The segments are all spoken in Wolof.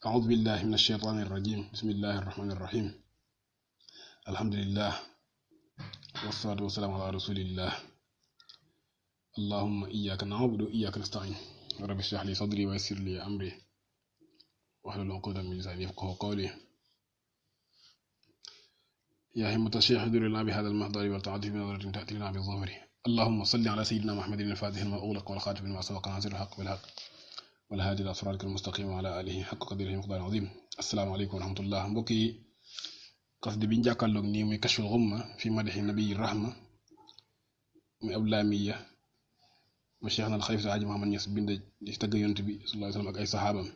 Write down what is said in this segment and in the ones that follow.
أعوذ بالله من الشيطان الرجيم بسم الله الرحمن الرحيم الحمد لله والصلاة والسلام على رسول الله اللهم إياك نعبد وإياك نستعين رب اشرح لي صدري ويسر لي أمري واحلل عقدة من لساني يفقهوا قولي يا همة الشيخ احضر لنا بهذا المحضر والتعاطف بنظرة تأتي لنا بالظهر اللهم صل على سيدنا محمد الفاتح لما أغلق والخاتم لما سبق ناصر الحق بالحق والهادي إلى صراطك المستقيم وعلى آله حق قدره ومقداره العظيم السلام عليكم ورحمة الله mbokki qasida bi ñu jàkkaarloog nii muy kashful ghumma fi madhi nabii rahma muy ab laamiya mu Cheikh na Xalifa Hadji Mouhamed Niass bind di tagg yonent bi sallallahu alayhi wa sallam ak ay saxaabam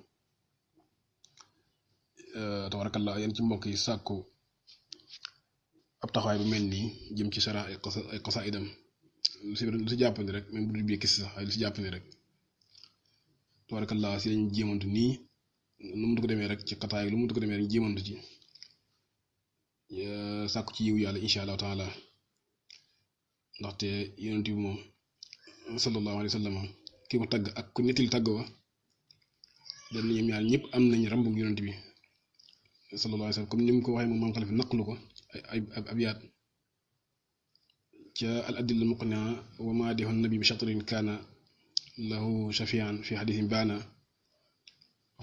tabarakallah yéen ci mbokk yi sàkku ab taxawaay bu mel nii jëm ci sara ay qasaidam lu si jàppandi rek même bu dul bii kis sax ay lu si jàppandi rek tabarakallah si lañu jéemantu nii lu mu ko demee rek ci xataay lu mu ko demee rek jéemantu ci sàkku ci yiw yàlla insha allahu taala ndaxte yonent bi moom sallallahu alayhi wa sallam ki ko tagg ak ku nettali tagg wa dañ ñoom ñaar ñëpp am nañ rambu yonent bi sallallahu alayhi wa sallam comme ni mu ko waxee moom maam Xalifa naqlu ko ay abyaat ca al adilla muqnia wa ma dihun nabi bi shatrin kaana lahu shafian fi xadisin baana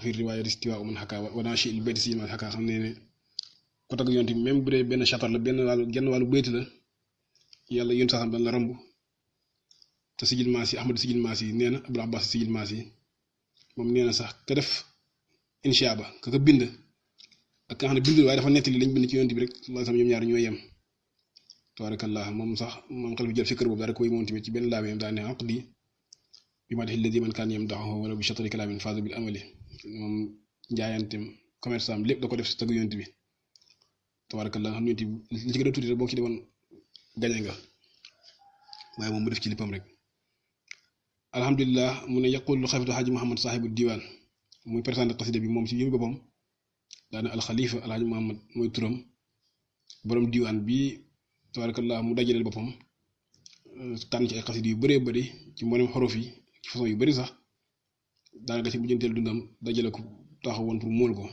fi riwaayati istiwaa man xakaa wa naashi il bayti si man xakaa xam ne ko tagg yonent bi même bu dee benn chatar la benn wàllu genn wàllu bayti la yàlla yéen saxam dañ la ramb te sijil maas yi ahmad sijil maas yi nee na abul abbas sijil maas yi moom nee na sax ka def insha ba ka ko bind ak ka xam ne bind waaye dafa nettali lañ bind ci yonent bi rek sallallahu alayhi wasallam ñoom ñaar ñoo yem tabarakallah moom sax moom xel bi jël fikër boobu daal koy moom tamit ci benn laameem daa ne aqdi bi ma def alladi man kaan yamdahu wala bi shatri kalaamin faaza bil amali moom njaayantem commerce am lépp da ko def si tagg yonent bi tabarakallah xam yonent bi li ci gën a tuuti rek boo ci demoon gañe nga waaye moom mu def ci lippam rek alhamdulilah mu ne yaqul xalifa Hadji Mouhamed saaxibu diwaan muy présenté xasida bi moom si yëngu boppam daane alxalifa alhaji Mouhamed mooy turam borom diwaan bi tabarakallah mu dajaleel boppam tànn ci ay xasida yu bëree bëri ci mboolem xorof yi ci façon yu bëri sax daanaka ci mujjanteel dundam dajale ko taxawoon pour móol ko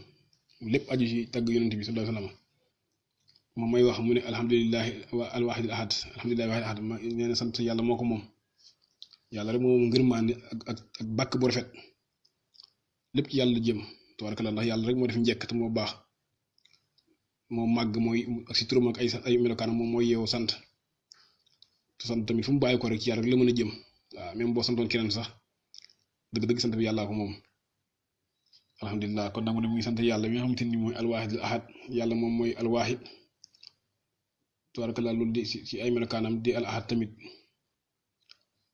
lépp aju ci tagg yonent bi sallallahu alayhi wa sallam moom may wax mu ne alhamdulilahi alwaahid ahad alhamdulilahi waahid ahad ma nee na sant yàlla moo ko moom yàlla rek moom ngërmaande ak bàkk bu rafet lépp ci yàlla jëm tabarakallah ndax yàlla rek moo def njekk te moo baax moo màgg mooy ak si turam ak ay melokaanam moom mooy yeewu sant te sant tamit fu mu bàyyi ko rek ci yàlla rek la mën a jëm waaw même boo santoon keneen sax dëgg-dëgg sant bi yàllaa ko moom alhamdulilah kon nag mu ne muy sant yàlla mi nga xamante ni mooy alwaahid ahad yàlla moom mooy alwaahid tabarakallah loolu di ci ay melokaanam di al ahad tamit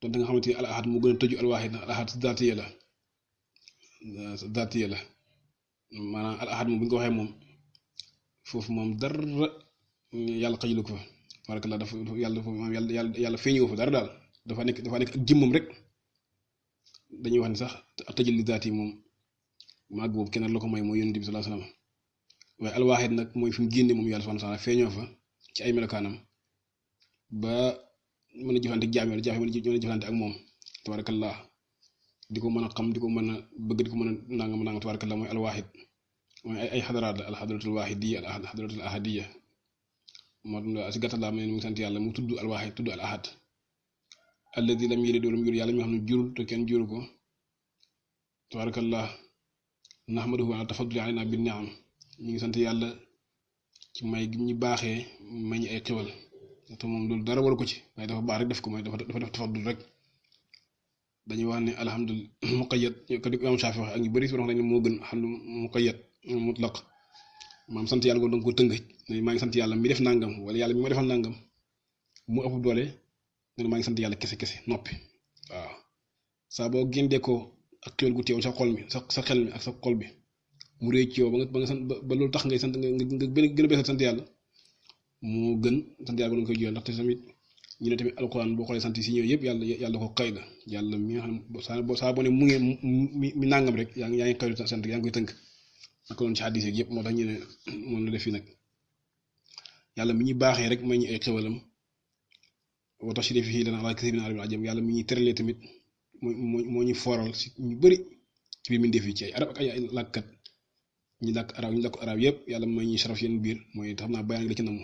donte nga xamante ni al ahad moo gën a tëju al waahid al ahad zaatiya la maanaam al ahad moom bu ñu ko waxee moom foofu moom dara yàlla xajalu ko fa tabarakallah dafa yàlla feeñoo fa dara daal dafa nekk ak jëmmam rek dañuy wax ni sax tëjal li zaati moom maag boobu kenn la ko may mooy yonent bi sallallahu alayhi wasallam waaye al waahid nag mooy fi mu génne moom yàlla subhanahu wa ta'ala feeñoo fa ci ay melokaanam ba mën a jëflante ak jaam yi jaam yi mën a jëflante ak moom tabarakallah di ko mën a xam di ko mën a bëgg di ko mën a nangam tabarakallah mooy alwaahid mooy ay xadaraat la alxadaratul waahidiyya al xadaratul ahadiyya moo si gàttal laa mu ne mu ngi sant yàlla mu tudd alwaahid tudd al ahad alladi lam yalid wa lam yulad yàlla mi nga xam ne jurul te kenn juru ko tabarakallah nahmaduhu ala tafadduli alayna bin ni'am ñu ngi sant yàlla ci may gi ñu baaxee may ñu ay xewal te moom loolu dara waru ko ci waaye dafa baax rek def ko mooy dafa def tafaddul rek dañuy wax ne alhamdulillah muqayyad ko di Imam Shafi wax ak ñu bëri si wax nañ ne moo gën xam muqayyad mutlaq maam sant yàlla ko danga ko tënk maa ngi sant yàlla mi def nangam wala yàlla mi ma defal nangam mu ëpp doole ne maa ngi sant yàlla kese noppi waaw saa boo géndee ko ak xéwal gu teew sa xol mi sa xel mi ak sa xol bi mu réy ci yow ba nga sant ba loolu tax ngay sant nga gën a beesal sant yàlla moo gën sant yàlla ba nga koy jiyal ndaxte tamit ñu ne tamit alquran boo xoolee sant yi si ñëw yëpp yàlla ko xëy la yàlla mi nga xam saa boo ne mu ngee mi nangam rek yaa ngi xëylu sant yaa ngi koy tënk naka loolu ci xaddis yëpp moo tax ñu ne moom la def fii nag yàlla mi ñuy baaxee rek may ñu ay xewalam wa tashrifihi lana ala kathirin min arabil ajam yàlla mi ñuy teralee tamit moo ñu fooral si ñu bëri ci biir mbindeef yi ci ay arab ak ay làkkat ñi làkk arab yëpp yàlla may ñuy saraf seen biir mooy tax naa bayaan gi la ci namm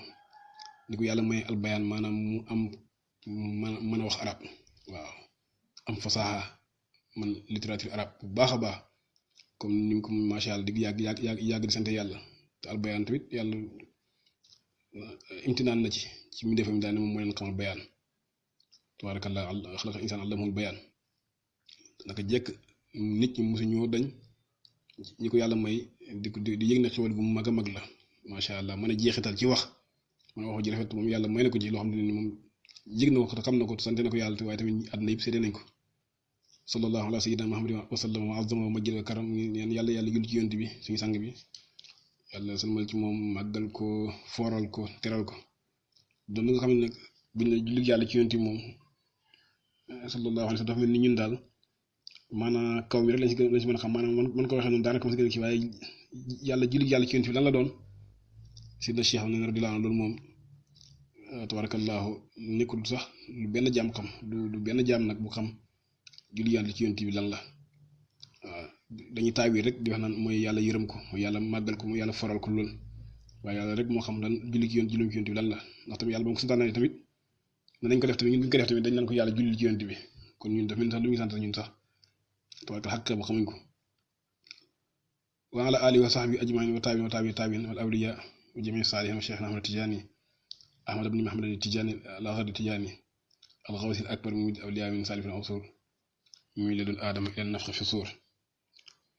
ni ko yàlla may al bayaan maanaam mu am mën a wax arab waaw am fasaha man littérature arab bu baax a baax comme ni ko macha allah di yàgg di sant yàlla te al bayaan tamit yàlla imtinaan na ci mi defam daal ne moom moo leen xamal bayaan tabaarakallah xalaqal insaan allamahul bayaan naka jekk nit ñi mosuñoo dañ ñi ko yàlla may di yëg na xewal bu mag a mag la macha allah mën a jeexital ci wax mën a wax ji rafet moom yàlla may na ko ci loo xam ne ni moom yëg na ko te xam na ko te sant na ko yàlla te waaye tamit àdduna yëpp seede nañ ko sallallahu ala sayyidina muhammadin wa sallam wa azama wa majjid wa karam ñaan yàlla julli ci yonent bi suñu sang bi yàlla salmal ci moom màggal ko fooral ko teral ko doon nga xam ne nag buñ ne julli yàlla ci yonent bi moom sallallahu alayhi wa sallam dafa mel ni ñun daal maanaam kaw mi rek lañ si mën a xam maanaam man ko waxee noonu daanaka ma si gën a kii waaye julli yàlla ci yonent bi lan la doon sidna Cheikh am na radiyallahu anhu loolu moom tabarakallahu nekkul sax lu benn jaam xam du benn jaam nag bu xam julli yàlla ci yonent bi lan la waaw dañuy taawil rek di wax naan mooy yàlla yërëm ko mooy yàlla màggal ko mooy yàlla foral ko lool waaye yàlla rek moo xam lan julli ci yonent bi lan la ndax tamit yàlla ba mu ko santaane tamit nañ ko def tamit ñun bu ñu ko def tamit dañ naan ko yàlla julli ci yonent bi kon ñun daf mel sax lu ñu sant ñun sax tabaraka xàq ba xamuñ ko wa ala alihi wa sahbihi ajmain wa tabiin wal awliya wa jami saalihin wa cheikhna ahmad tijani ahmad ibn muhammad tijani al-Ghazali tijani al-Ghawsi al-akbar mu awliya min salifin awsur muy la doon aadama ila nafxi fi suur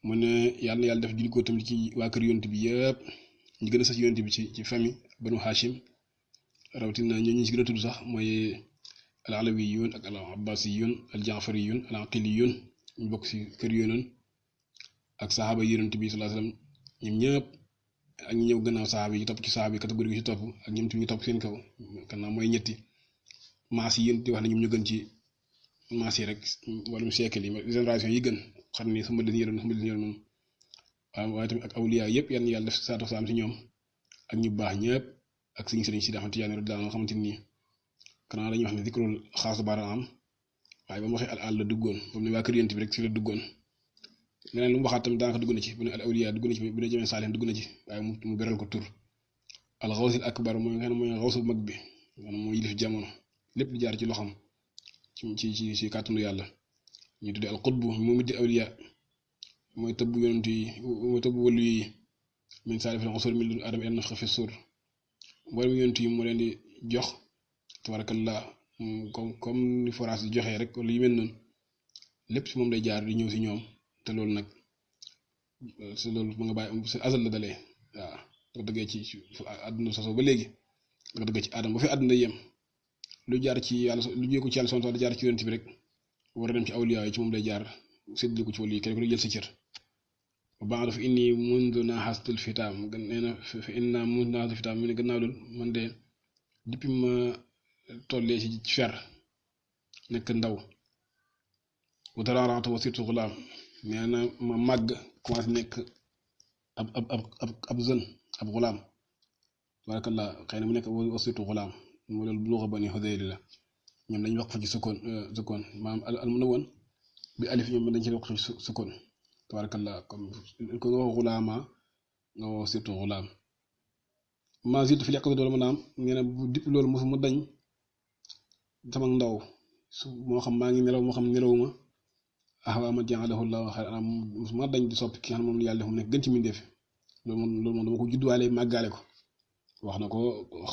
mu ne yàlla def julli ko tamit ci waa kër yonent bi yëpp ñu gën a sës yonent bi ci famille banu Hashim rawatina ñooñu ci gën a tudd sax mooy al alawiyun ak al abbasiyun al jaafariyun al aqiliyun ñu bokk ci kër yoonoon ak saxaaba yonent bi sallallahu alayhi wasallam ñoom ñëpp ak ñi ñëw gannaaw saxaaba yi topp ci saxaaba yi catégorie bi ci topp ak ñoom tamit ñu topp seen kaw kannaa mooy ñetti maas yi yéen di wax ne ñoom ñu gën ci maas yi rek wàllum siècle yi génération yi gën xam ni sama leen yoroon moom waaye tamit ak awliya yëpp yàlla def saatu saam ci ñoom ak ñu baax ñëpp ak suñu sëriñ si daxamante yàlla daal nga xamante ni kanaa dañuy wax ne zikrul xaas baara am waaye ba mu waxee al la duggoon ba mu ne waa kër yonent bi rek ci la duggoon leneen lu mu waxaat tamit daanaka dugg na ci bu ne al awliya dugg na ci bu ne jëmee saalih dugg na ci waaye mu beral ko tur al xawsil akbar mooy nga xam ne mooy xawsu mag bi maanaam mooy yilif jamono lépp di jaar ci loxam ci kàttanu yàlla ñu tuddee al qutb moom it di awliya mooy tëbb yonent yi mooy tëbb wàllu yi min saalifil usur min ladun aadama ila nafxi fi suur mboolem yonent yi moo leen di jox tabarakallah comme ni forage di joxee rek wala yu mel noonu lépp si moom lay jaar di ñëw si ñoom te loolu nag si loolu ma nga bàyyi si azal la dalee waaw da dëggee ci àdduna sosoo ba léegi da dëggee ci aadama ba fi àdduna yem lu jaar ci yàlla lu jóge ci yàlla sonn di jaar ci yonent bi rek war a dem ci awliya yi ci moom lay jaar séddale ko ci wàllu yi kenn ku ne jël sa cër ba baax dafa inni mundu naaxastul fitaam nee na fa inna mundu naaxastul fitaam mu ne gannaaw loolu man de depuis ma tollee ci fer nekk ndaw bu daraaraata wa surtout xulaam nee na ma màgg commencé nekk ab jeune ab xulaam tabarakallah xëy na mu nekk wa surtout xulaam moo loolu bu luxa bani Hudayl la ñoom dañuy wax fa ci sukkoon maanaam al mu ne woon bi alif ñoom dañ ci wax ci sukkoon tabarakallah comme ko nga wax xulaama nga wax surtout xulaam ma ziitu fi lekk doolu ma naam nee na bu dipp loolu mosu mu dañ sama ndaw su moo xam maa ngi nelaw moo xam nelawuma ahwa ma ja'alahu llahu xayran mosu ma dañ di soppi ki nga xam moom yàlla def mu nekk gën ci mindeef loolu moom dama ko judduwaale màggaale ko wax na ko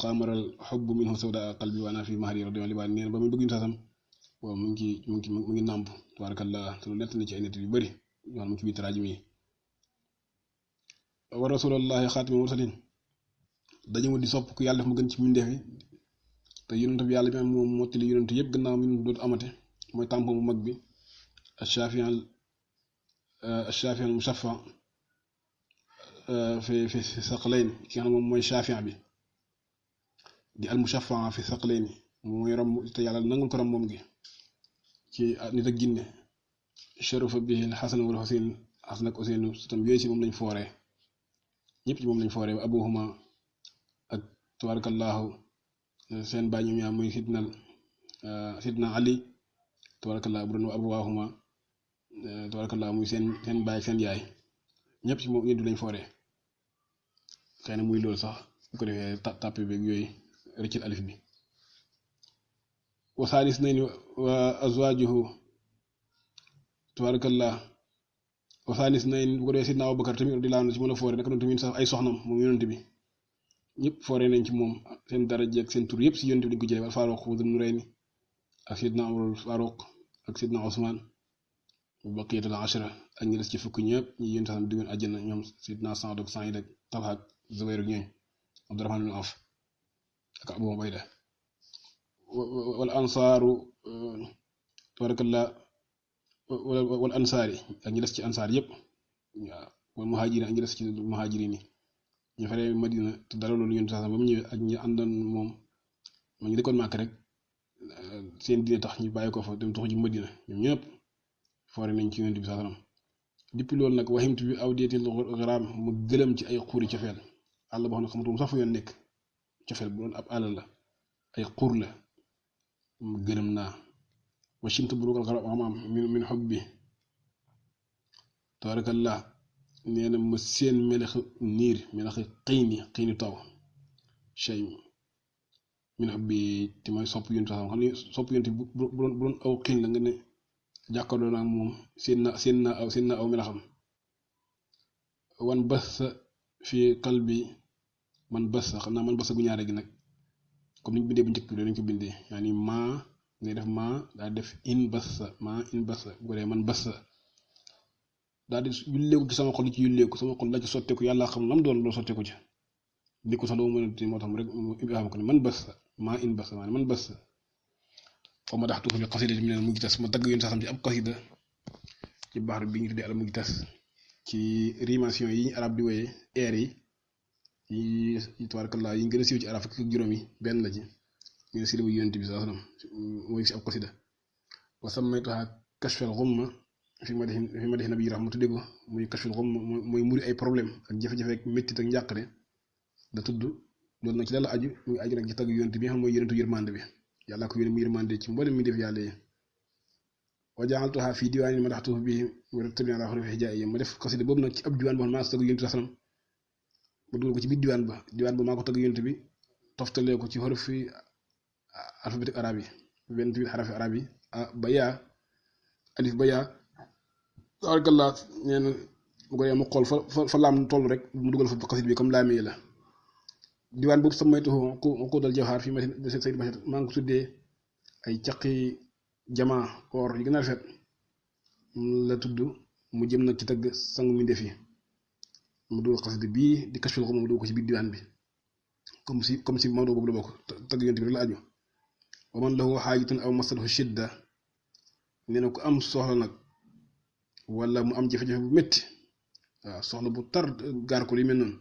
xaamaral xubbu minhu sawda qalbi wa ana fi mahri radiyallahu anhu nee na ba muy bëgg ñu sasam waaw mu ngi nàmp tabarakallah te lu nett na ci ay nett yu bëri yoo xam mu ci biir taraajim yi wa rasulullahi xaatimul mursalin dañu di sopp ku yàlla def mu gën ci mindeef yi te yonent bi yàlla bi am moom mottali yonent yëpp gannaaw mi dootu amate mooy tampon bu mag bi ash-shafi'al mushaffa fi saqlayn ki nga xam moom mooy shafi' bi di al mushaffa fi saqlayn mooy ram te yàlla nangul ko ram moom gi ci nit ak jinne sharafa bihi al-hasan wal husayn hasan ak husayn tam yooyu si moom lañ fooree ñëpp ci moom lañ fooree abuhuma ak tabarakallahu seen baay ñoom ñaar muy sidna ali tabarakallahu bu doon abuwaahuma tabarakallahu muy seen baay seen yaay ñëpp ci moom ñëpp lañ fooree xëy na muy loolu sax bu ko defee tàppe beeg yooyu rëccil alif bi wa saalis nayn wa azwaajuhu tabarakallah wa saalis nayn bu ko defee sidna Abubakar tamit radiyallahu anhu ci mën a foore naka noonu tamit sax ay soxnam moom yonent bi ñëpp foore nañ ci moom seen daraja ak seen tur yëpp si yonent bi dañ ko jëlee wal Faaruq Dun Nurayni ak sidna Umarul Faaruq ak sidna Usmaan baqiyatul ashra ak ñi des ci fukk ñëpp ñi yonent sax diggoon àjjana ñoom sidna Saad ak Saïd ak Talha ak Zubayr ak ñooñ Abdurahmaan ibn Awf ak Abu Ubayda wal ansaaru tabarakallah wal ansaari ak ñi des ci ansaar yëpp waaw wal muhaajiriin ak ñi des ci muhaajiriin yi ñu faree Madina te dara loolu yonent sax ba mu ñëwee ak ñi àndoon moom ma ngi dëkkoon Màkka rek seen diine tax ñu bàyyi ko fa dem taxu ji Madina ñoom ñëpp foore nañ ci yonent bi sallallahu alayhi wasallam depuis loolu nag waximtu bi awdiyatil gharaam mu gëlëm ci ay xuuri cofeel àll boo xam ne xamatuma sax fu yoon nekk cofeel bu doon ab àll la ay xuur la mu gëlëm naa wa shimtu burugal ghamaam min hubbi tabarakallah nee na ma seen melax niir melax xiini taw shay min hubbi te mooy sopp yonent sax xam ne sopp yonent bu doon aw xiin la nga ne jàkkaarloo naa moom seen naa aw melaxam wan bas fi qalbi man bas xam naa man bas gu ñaare gi nag comme niñ bindee bu njëkk bi dañ ko bindee yaani maa ngay def maa daa def in bas bu ko dee man bas daa di yulleeku ci sama xol ci yulleeku sama xol la ci sotteeku yàlla xam lam doon loolu sotteeku ci di ko sax doo mën a moo tax rek mu ibaam ko ne man bas maa in bas maa ne man bas xaw ma daxtu ko fi xasida mi ne mu ngi tas ma tagg yoon sax xam ci ab xasida ci baax bi ñu tuddee al mu ngi tas ci rimation yi arab di woyee air yi tabarakallah yi gën a siiw ci arab fukk ak juróom yi benn la ci ñu ne si libu yonent bi sallallahu alayhi wasallam mooy si ab xasida wa sammaytuha kashfal ghumma fi madhi nabi rahma tudde ko muy kashfal ghumma mooy muri ay problème ak jafe-jafe ak méttit ak njàqare da tudd loolu nag ci la aju muy aju nag ci tagg yonent bi nga xam mooy yonentu yërmande bi yàlla ko yónni mu yërmande ci mboolem mi def yàlla yi wa ja'altuha fi diwaanin madaxtuhu bihi wa rattabni ala hurufi hijaa'iyya ma def xasida boobu nag ci ab diwaan boo xam maa ko tagg yonent bi sallam ma dugal ko ci biir diwaan ba maa ko tagg yonent bi toftalee ko ci hurufi alphabétique arabe yi 28 xarafi arabe yi ba yaa alif ba yaa tabarakallah nee na bu ko dee mu xool fa laam toll rek mu dugal fa xasida bi comme laamee la diwaan boobu sammaytuhu uqudal jawhar fi madhi sayyid bashar maa ngi ko tuddee ay caqi jamaa or yi gën a rafet la tudd mu jëm nag ci tagg sangu mi def yi mu dugal xasida bii di kashful ghumma mu dugal ko ci biir diwaan bi comme si Maodo boobu la bokk tagg yonent bi rek la aju wa man lahu xaajatun aw masadhu shidda nee na ku am soxla nag wala mu am jafe-jafe bu métti waaw soxla bu tar gaar ko li mel noonu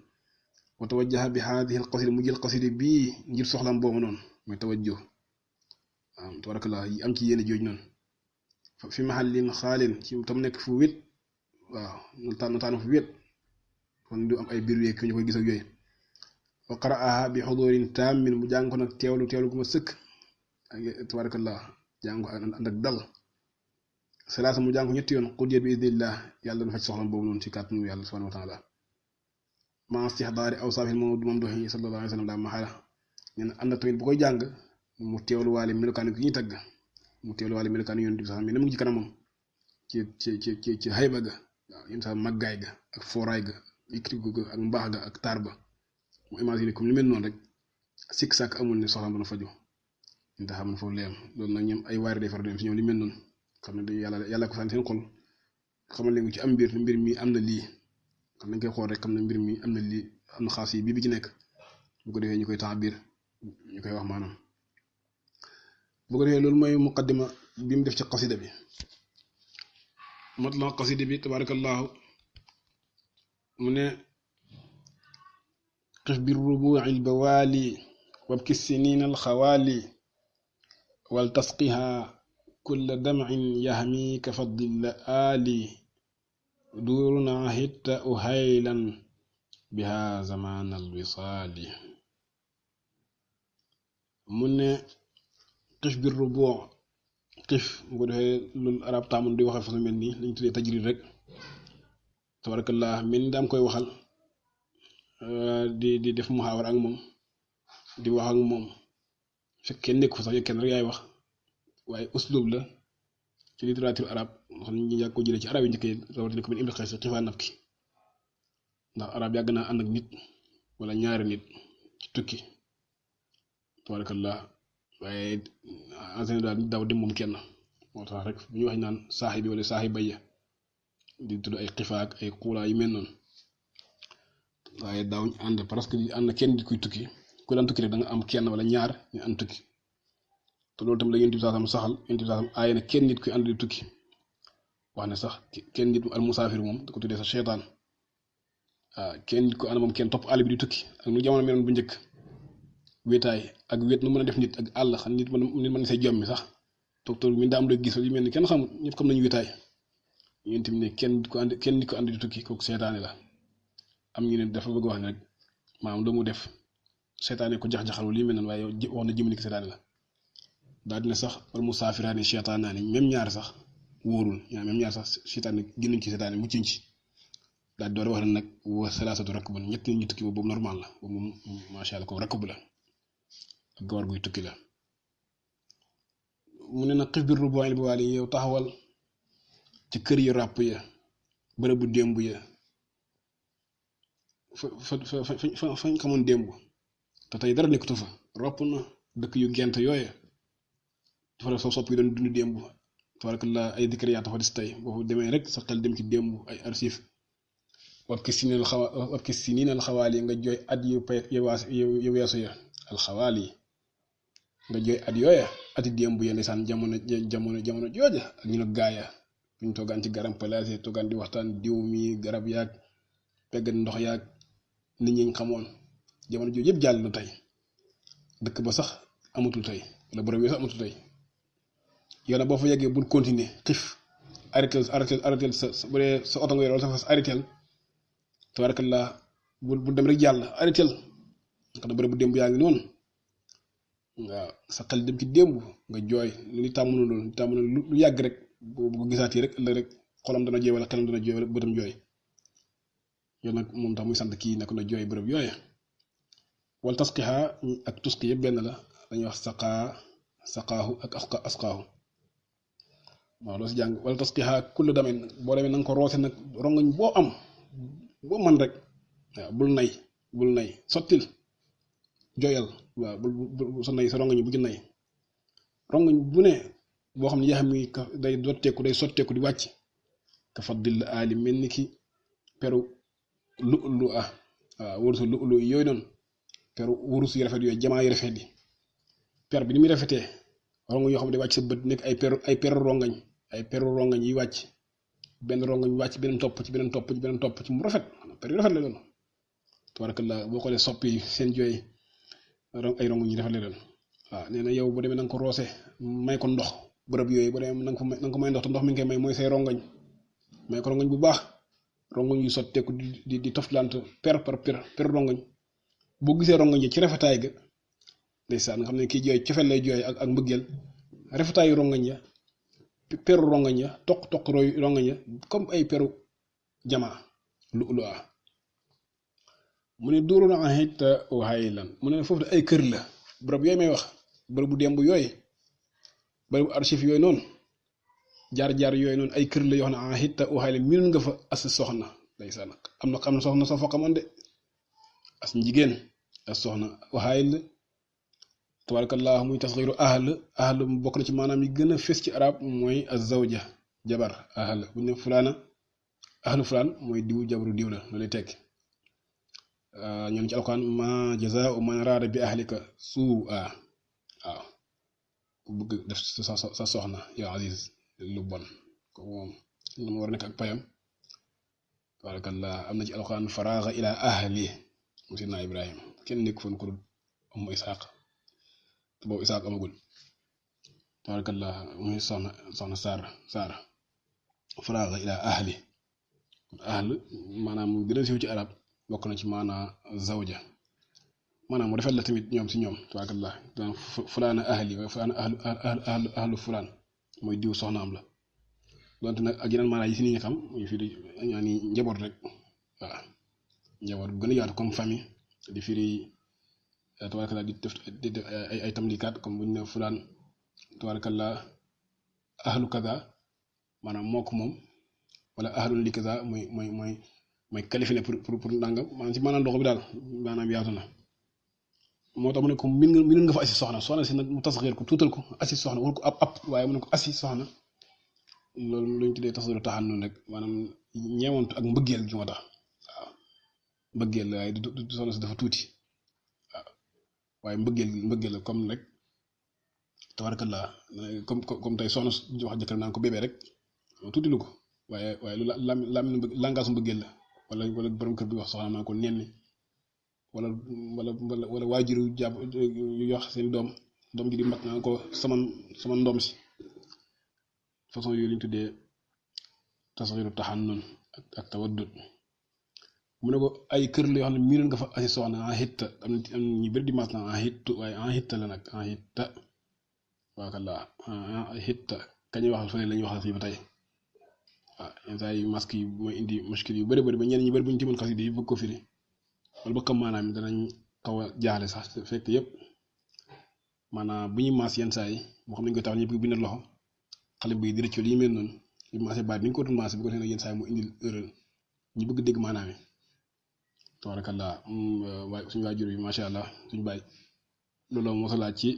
wa tawajjaha bi haadihi al qasida mu jël qasida bii ngir soxlaam boobu noonu mooy tawajjuh waaw tabarakallah yi am ci yéene jooju noonu fi mahallin xaalin ci tam nekk fu wét waaw na taanu fu wét kon du am ay biir yeeg ñu koy gis ak yooyu wa qara'aha bi xudurin taamin mu jàng ko nag teewlu gu ma sëkk tabarakallah jàng ko ànd ak dal salaasa mu jàng ko ñetti yoon qudiyat bi idnillah yàlla dana faj soxlaam boobu noonu ci kàttanu yàlla subhanahu wa taala ma istihdaari awsaafil mamduhi sallallahu alayhi wa sallam daa maxala nee na ànd tamit bu koy jàng mu teewlu waale melokaan yi ñuy tagg mu teewlu waale melokaan yonent bi sax mais na mu ngi ci kanamam ci xayba ga waaw yéen sax màggaay ga ak fooraay ga yëkkatiku ga ak mbaax ga ak taar ba mu imaginer comme li mel noonu rek sikk sàkk amul ne soxlaam dana faju ñu tax xam ne foofu leem loolu nag ñoom ay waari day faral di dem si ñoom li mel noonu xam ne yàlla ko sànni seen xol xamal leen ko ci am mbir mi am na lii xam nañ koy xool rek xam ne mbir mi am na lii am na xaas yi bii bi ci nekk bu ko defee ñu koy tax biir ñu koy wax maanaam bu ko defee loolu mooy muqaddima bi mu def ci qasida bi matla qasida bi tabarakallahu mu ne qif bi rubu'i al-bawali wabki sinina al-khawali wal tasqiha kulla dam'in yahmi ka fadl ali duruna hitta uhaylan biha zaman al-wisali mu ne qif bi rubu' qif bu ko defee loolu arab taamun di waxee façon mel nii lañu tuddee tajrid rek tabarakallah mel ni daam koy waxal di def muhaawara ak moom di wax ak moom fekk kenn nekk fa sax yow kenn rek yaay wax waaye uslub la ci littérature arabe nga xam ne ñu yàgg ko jëlee ci arab yi njëkk yi rawatina ko Ibn Qays xifaa nafki ndax arab yàgg naa ànd ak nit wala ñaari nit ci tukki tabarakallah waaye en général nit daaw dem moom kenn moo tax rek bu ñu wax naan saaxibi wala saaxibaya di tudd ay xifaa ak ay xuulaa yu mel noonu waaye daaw ñu ànd parce que ànd kenn di kuy tukki ku daan tukki rek da nga am kenn wala ñaar ñu ànd tukki te loolu tam la Yonent bi saasam saxal Yonent bi saasam aaye na kenn nit kuy ànd di tukki wax ne sax kenn nit al musaafir moom da ko tuddee sa seytaan waaw kenn nit ko ànd moom kenn topp àll bi di tukki ak nu jamono meloon bu njëkk wéetaay ak wéet nu mën a def nit ak àll xam nit mën say jommi sax docteur mi daa am looy gis yu mel ni kenn xamul ñëpp xam nañu wéetaay Yonent bi ne kenn nit ko ànd di tukki kooku seytaane la am ñu ne dafa bëgg wax ne rek maanaam lu mu def seytaane ko jax-jaxal li mel noonu waaye wax na jëmale ko seytaane la daal dina sax wal musaafiraani seytaanaani même ñaar sax wóorul même ñaar sax seytaane génnuñ ci seytaane muccuñ ci daal di door wax ne nag wa salaasatu rakbun ñett ñu tukki boobu normal la boobu moom macha allah ko rakb la ak gawar guy tukki la mu ne nag xif bir rubu'il bawaali yow taxawal ci kër yu ràpp ya bërëb bu démb ya fañ xamoon démb te tey dara nekkatu fa ropp na dëkk yu gent yooye dafa def soo sopp yi doon dund démb tabarakallah ay dikriyaat dafa des tey boo demee rek sa xel dem ci démb ay archive wat ki siniin alxawaal yi nga jooy at yu weesu ya alxawaal yi nga jooy at yooya ati démb ya ndeysaan jamono jooja ak ñu ne gaaya buñ toogaan ci garam palaase toogaan di waxtaan diw mi garab yaag peggat ndox yaag nit ñi xamoon jamono jooju yëpp jàll na tey dëkk ba sax amatul tey wala bërëb yooyu sax amatul tey yow nag boo fa yeggee bul continuer xif arrêté sa bu dee sa oto nga yor wala sa fas arrêté tabarakallah bul dem rek jàll arrêté ndax da bërëb bu démb yaa ngi noonu waaw sa xel dem ci démb nga jooy li tàmm na loolu tàmm na lu yàgg rek bu gisaatee rek ëllëg rek xolam dana jooy wala xelam dana jooy wala bëtam jooy yow nag moom tax muy sant kii nag na jooy bërëb yooye wal tasqiha ak tusqi yëpp benn la dañuy wax saqaahu ak asqaahu waaw loo si jàng wala tasqiha kullu damin boo demee na nga ko roose nag rongañ boo am boo man rek waaw bul nay sottil jooyal waaw bul sa nay sa rongañ bu ci nay rongañ bu ne boo xam ne yaa xam ni day day sotteeku di wàcc ka faddil aali mel ni ki peru lu waaw wurusu lu yooyu noonu peru wurus yu rafet yooyu jamaa yu rafet yi per bi ni muy rafetee rongañ yoo xam ne day wàcc sa bët nekk ay peru rongañ yi wàcc benn rongañ wàcc beneen topp ci beneen topp ci mu rafet per yu rafet la doon tabarakallah boo xoolee soppi seen jooy ay rongañ yi rafet la doon waaw nee na yow boo demee na nga ko roose may ko ndox bërëb yooyu boo demee na nga ko may ndox te ndox mi ngi koy may mooy say rongañ may ko rongañ bu baax rongañ yu sotteeku di toftalante per rongañ boo gisee rongañ yi ci rafetaay ga ndeysaan nga xam ne kii jooy cofeel lay jooy ak mbëggeel rafetaayu rongañ ya peru rongañ ya toq rongañ ya comme ay peru jamaa lu mu ne duuru na xit waxaay lan mu ne foofu de ay kër la bërëb yooyu may wax bërëb bu démb yooyu bërëb bu archive yooyu noonu jaar yooyu noonu ay kër la yoo xam ne xit waxaay lan miin nga fa as soxna ndeysaan am na soxna soo fa xamoon de as njigéen as soxna waxaay la tabarakallah muy tasxiiru ahl bokk na ci maanaam yi gën a fës ci arab mooy az-zawja jabar ahl bu ñu ne fulaana ahlu fulaan mooy diw jabaru diw la loolu lay tekki ñoom ci alquran ma jazaa'u man araada bi ahlika suu'a waaw ku bëgg def sa soxna yow Aziz lu bon ko moom la ma war a nekk ak payam tabarakallah am na ci alquran faraaga ila ahli mu sidna Ibrahim kenn nekk foon ko am Isaaq boobu Isaaq amagul tabarakallah muy soxna Saara faraaga ila ahli maanaam mu gën a siiw ci arab bokk na ci maanaa zawja maanaam mu rafet la tamit ñoom si ñoom tabarakallah daan fulaana ahli waaye fulaana ahlu fulaan mooy diw soxnaam la donte nag ak yeneen maanaa yi si nit ñi xam muy fii di ñaani njaboot rek waaw njaboot bu gën a yaatu comme famille di firi tabarakallah di def ay tamlikaat comme buñ ne fulaan tabarakallah ahlu kaza maanaam moo ko moom wala ahlun li kaza mooy qualifié pour nangam maanaam ci maanaam dox bi daal maanaam yaatu na moo tax mu ne ko min nga fa assis soxna si nag mu tasxiir ko tuutal ko assis soxna wala ko ab waaye mu ne ko assis soxna loolu lu ñu tuddee tasxiiru taxan noonu rek maanaam ñeewantu ak mbëggeel gi moo tax waaw mbëggeel la waaye du soxna si dafa tuuti waaw waaye mbëggeel la comme rek tabarakallah comme tey soxna wax jëkkër naan ko bébé rek tuuti lu ko waaye lu langage mbëggeel la wala borom kër bi wax soxna naan ko nenni wala waajuru jàpp yu wax seen doom ji di mag naan ko sama ndoom si façon yooyu lañu tuddee tasxiiru taxannun ak tawaddud mu ne ko ay kër la yoo xam ne miinoon nga fa asi soxna en hitta am ñu bëri di mas na en hittu waaye en hitta la nag en hitta waakalla en hitta kañuy waxal fële la ñuy waxal fii ba tey waaw yenn saa yi masque yi mooy indi muskil yu bëri ba ñenn ñi bëri bu ñu timal xasida yi bëgg ko firi wala ba xam maanaam danañ xaw a jaaxle sax fekk yëpp maanaam bu ñuy maas yenn saa yi moo xam nañ koy tax ñu bëgg bindal loxo xale bi di rëccu li ñu mel noonu li maasé baat ni ñu ko doon maasé bu ko defee yenn saa yi mu indil erreur ñu bëgg dégg maanaam yi tabarakallah waaye suñu waajur yi macha allah suñu bàyyi loolu mosalaat ci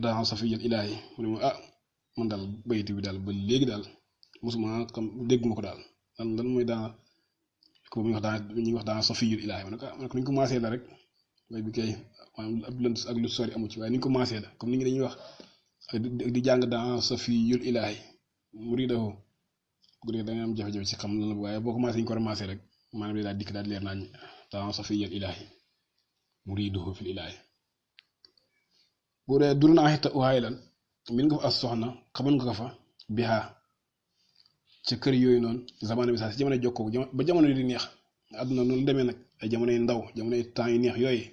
daa safiyal ilaahi mu ne ma man daal bayit bi daal ba léegi daal mosuma xam dégguma ko daal lan mooy daa ko bu ñuy wax daa safiyul ilaahi ma ne ko ni ñu ko maasee la rek bay bi kay maanaam ab lënt ak lu sori amu ci waaye ni ñu ko maasee la comme ni ngi dañuy wax di jàng daa safiyul ilaahi muridahu bu dee da nga am jafe-jafe ci xam lan la waaye boo ko maasee ñu ko war a maasee rek maanaam day daal dikk daal leer nañ daa safiyul ilaahi muridahu fil ilaahi bu dee dur naa xita waaye lan min nga fa as soxna xamoon nga ko fa bihaa ca kër yooyu noonu zamana bi sax si jamono jokkoo ba jamono di neex àdduna noonu demee nag ay jamono yu ndaw jamono yu temps yu neex yooyu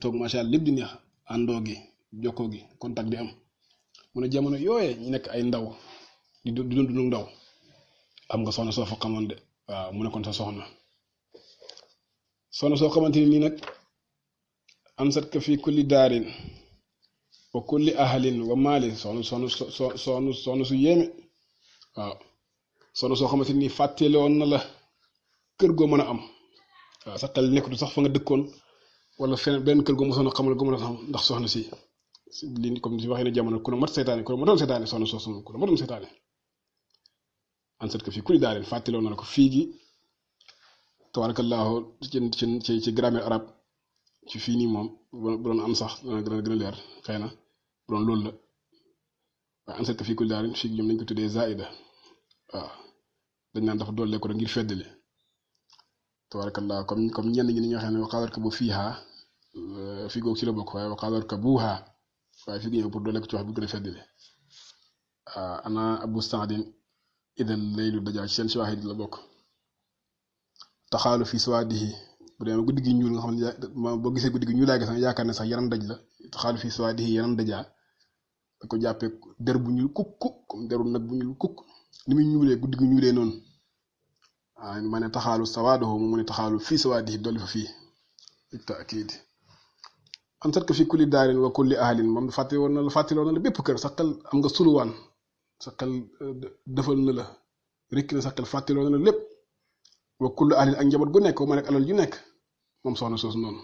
toog macha allah lépp di neex àndoo gi jokkoo gi contact di am mu ne jamono yooyee ñu nekk ay ndaw di dund ndaw am nga soxna soo fa xamoon de waaw mu nekkoon sa soxna soo xamante ni nii nag ansat ka fi kulli daarin wa kulli ahalin wa maalin soxna su yéeme waaw soxna soo xamante ni fàttele woon na la kër goo mën a am waaw sa xel nekkatu sax fa nga dëkkoon wala feneen benn kër goo mosoon a xamal goo mën a xam ndax soxna si lii comme si waxee ne jamono ku ne mat seytaane ku ne matoon seytaane soxna soosu ku ne matoon seytaane ansat ka fii kulli daarin fàttele woon na la ko fii gi tabarakallahu ci grammaire arabe ci fii nii moom bu doon am sax dana gën a leer xëy na bu doon loolu la waaye ansat ka fii kulli daarin fii ñoom lañ ko tuddee zaida waaw dañ naan dafa dollee ko rek ngir feddali tabarakallah comme ñenn ñi ni ñu waxee ne waxaadar ka bu fiihaa fii googu ci la bokk waaye waxaadar ka buuhaa waaye fii gi ñëw pour dollee ko ci wax bi gën a feddali ana abu saadin idal laylu dajaa ci seen shawaahid la bokk taxaalu fii sawaadihi bu demee guddi gi ñuul nga xam ne boo gisee guddi gi ñuul laa gis nga yaakaar ne sax yaram daj la taxaalu fii sawaadihi yaram dajaa da ko jàppee der bu ñuul kukk comme deru nag bu ñuul kukk ni muy ñuulee guddi gi ñuulee noonu waaw ma ne taxaalu sawaadahu mu ne taxaalu fii sawaadihi dolli fa fii takiid ansat ko fii kulli daarin wa kulli ahlin moom fàttewoon na la bépp kër sa xel am nga suluwaan sa xel defal na la rekk na sa xel fàttewoon na la lépp wa kulli ahlin ak njaboot gu nekk ma nekk alal ju nekk moom soxna soosu noonu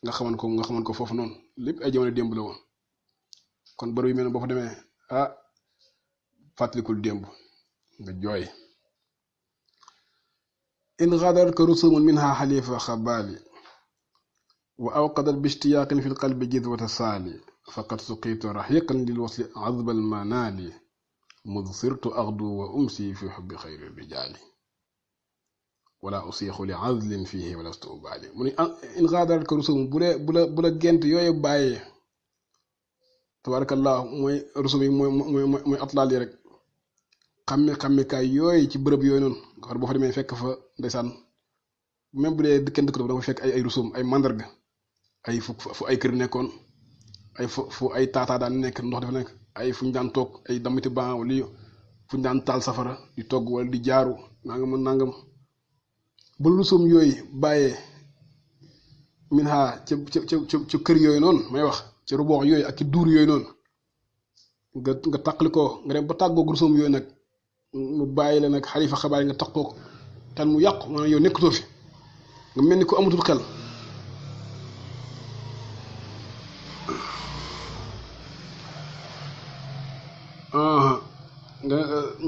nga xaman ko foofu noonu lépp ay jamono démb la woon kon bari yu mel ne boo fa demee fàttalikul démb nga jooy in xaadarat rusumun minha xalifa xabaali wa awqadat bishtiyaaqin fi lqalbi jidwata saali faqad suqitu raxiqan lil wasli azba almanaali mud sirtu axdu wa umsi fi xubbi xayri rijaali wala usiixu li azlin fihi walastu ubaali mu ne in xaadarat rusumun bu la gent yooyu bàyyee tabarakallah mooy rusum yi mooy atlaal yi rek xammikaay yooyu ci bërëb yooyu noonu nga xam boo fa demee fekk fa ndeysaan même bu dee kenn dëkk da nga fa fekk ay rusum ay mandarga ay fu ay kër nekkoon ay fu ay taataa daan nekk ndox dafa nekk ay fu ñu daan toog ay damiti ban wala fu ñu daan taal safara di togg wala di jaaru nangam bu rusum yooyu bàyyee min ha ca kër yooyu noonu may wax ci ruboox yooyu ak ci duur yooyu noonu nga taqali ko nga dem ba tàggoog rusum yooyu nag mu bàyyi la nag xalifa xabaar yi nga taqoo ko tan mu yàqu maanaam yow nekkatoo fi nga mel ni ko amatul xel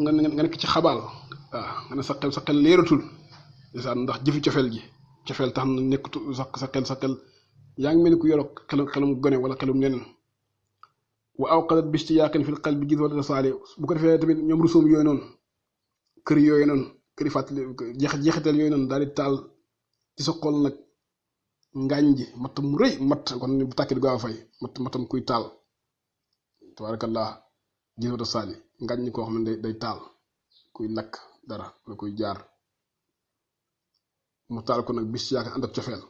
nga nekk ci xabaal waaw nga ne sa xel leeratul ndax jëfi cofeel tax na nekkatu sa xel yaa ngi mel ni ku yoroo xelum gone wala xelum leneen wa awqadat bi ishtiyaaqin fil qalbi gis wala saali bu ko defee tamit ñoom rusum yooyu noonu kër yooyu noonu këri fàttali jeexital yooyu noonu daal di taal ci sa xol nag ngaañ ji matt mu rëy matt kon bu tàkkee du gaaw a fay mattam kuy taal tabaarakallah gis wala saali ngaañ ñi koo xam ne day taal kuy lakk dara wala kuy jaar mu taal ko nag bi ishtiyaaq ànd ak cofeel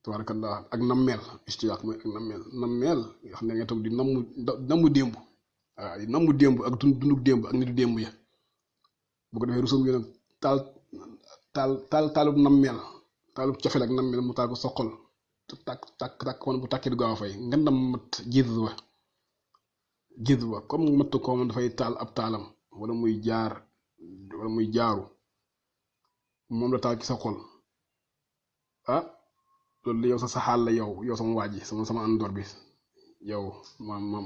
tabaarakallah ak nammeel ishtiyaaq mooy ak nammeel nga xam ne nga toog di nammu démb waaw di nammu démb ak dunduk démb ak nitu démb ya bu ko defee rusum yi nag taalub nammeel taalub cofeel ak nammeel mu taal ko sa xol tàkk kon bu tàkkee du gaaw a fay nga ndam mat jidwa comme matt koo man dafay taal ab taalam wala muy jaaru moom la taal ci sa xol ah loolu yow sa xaal la yow sama waa ji sama àndoor bi yow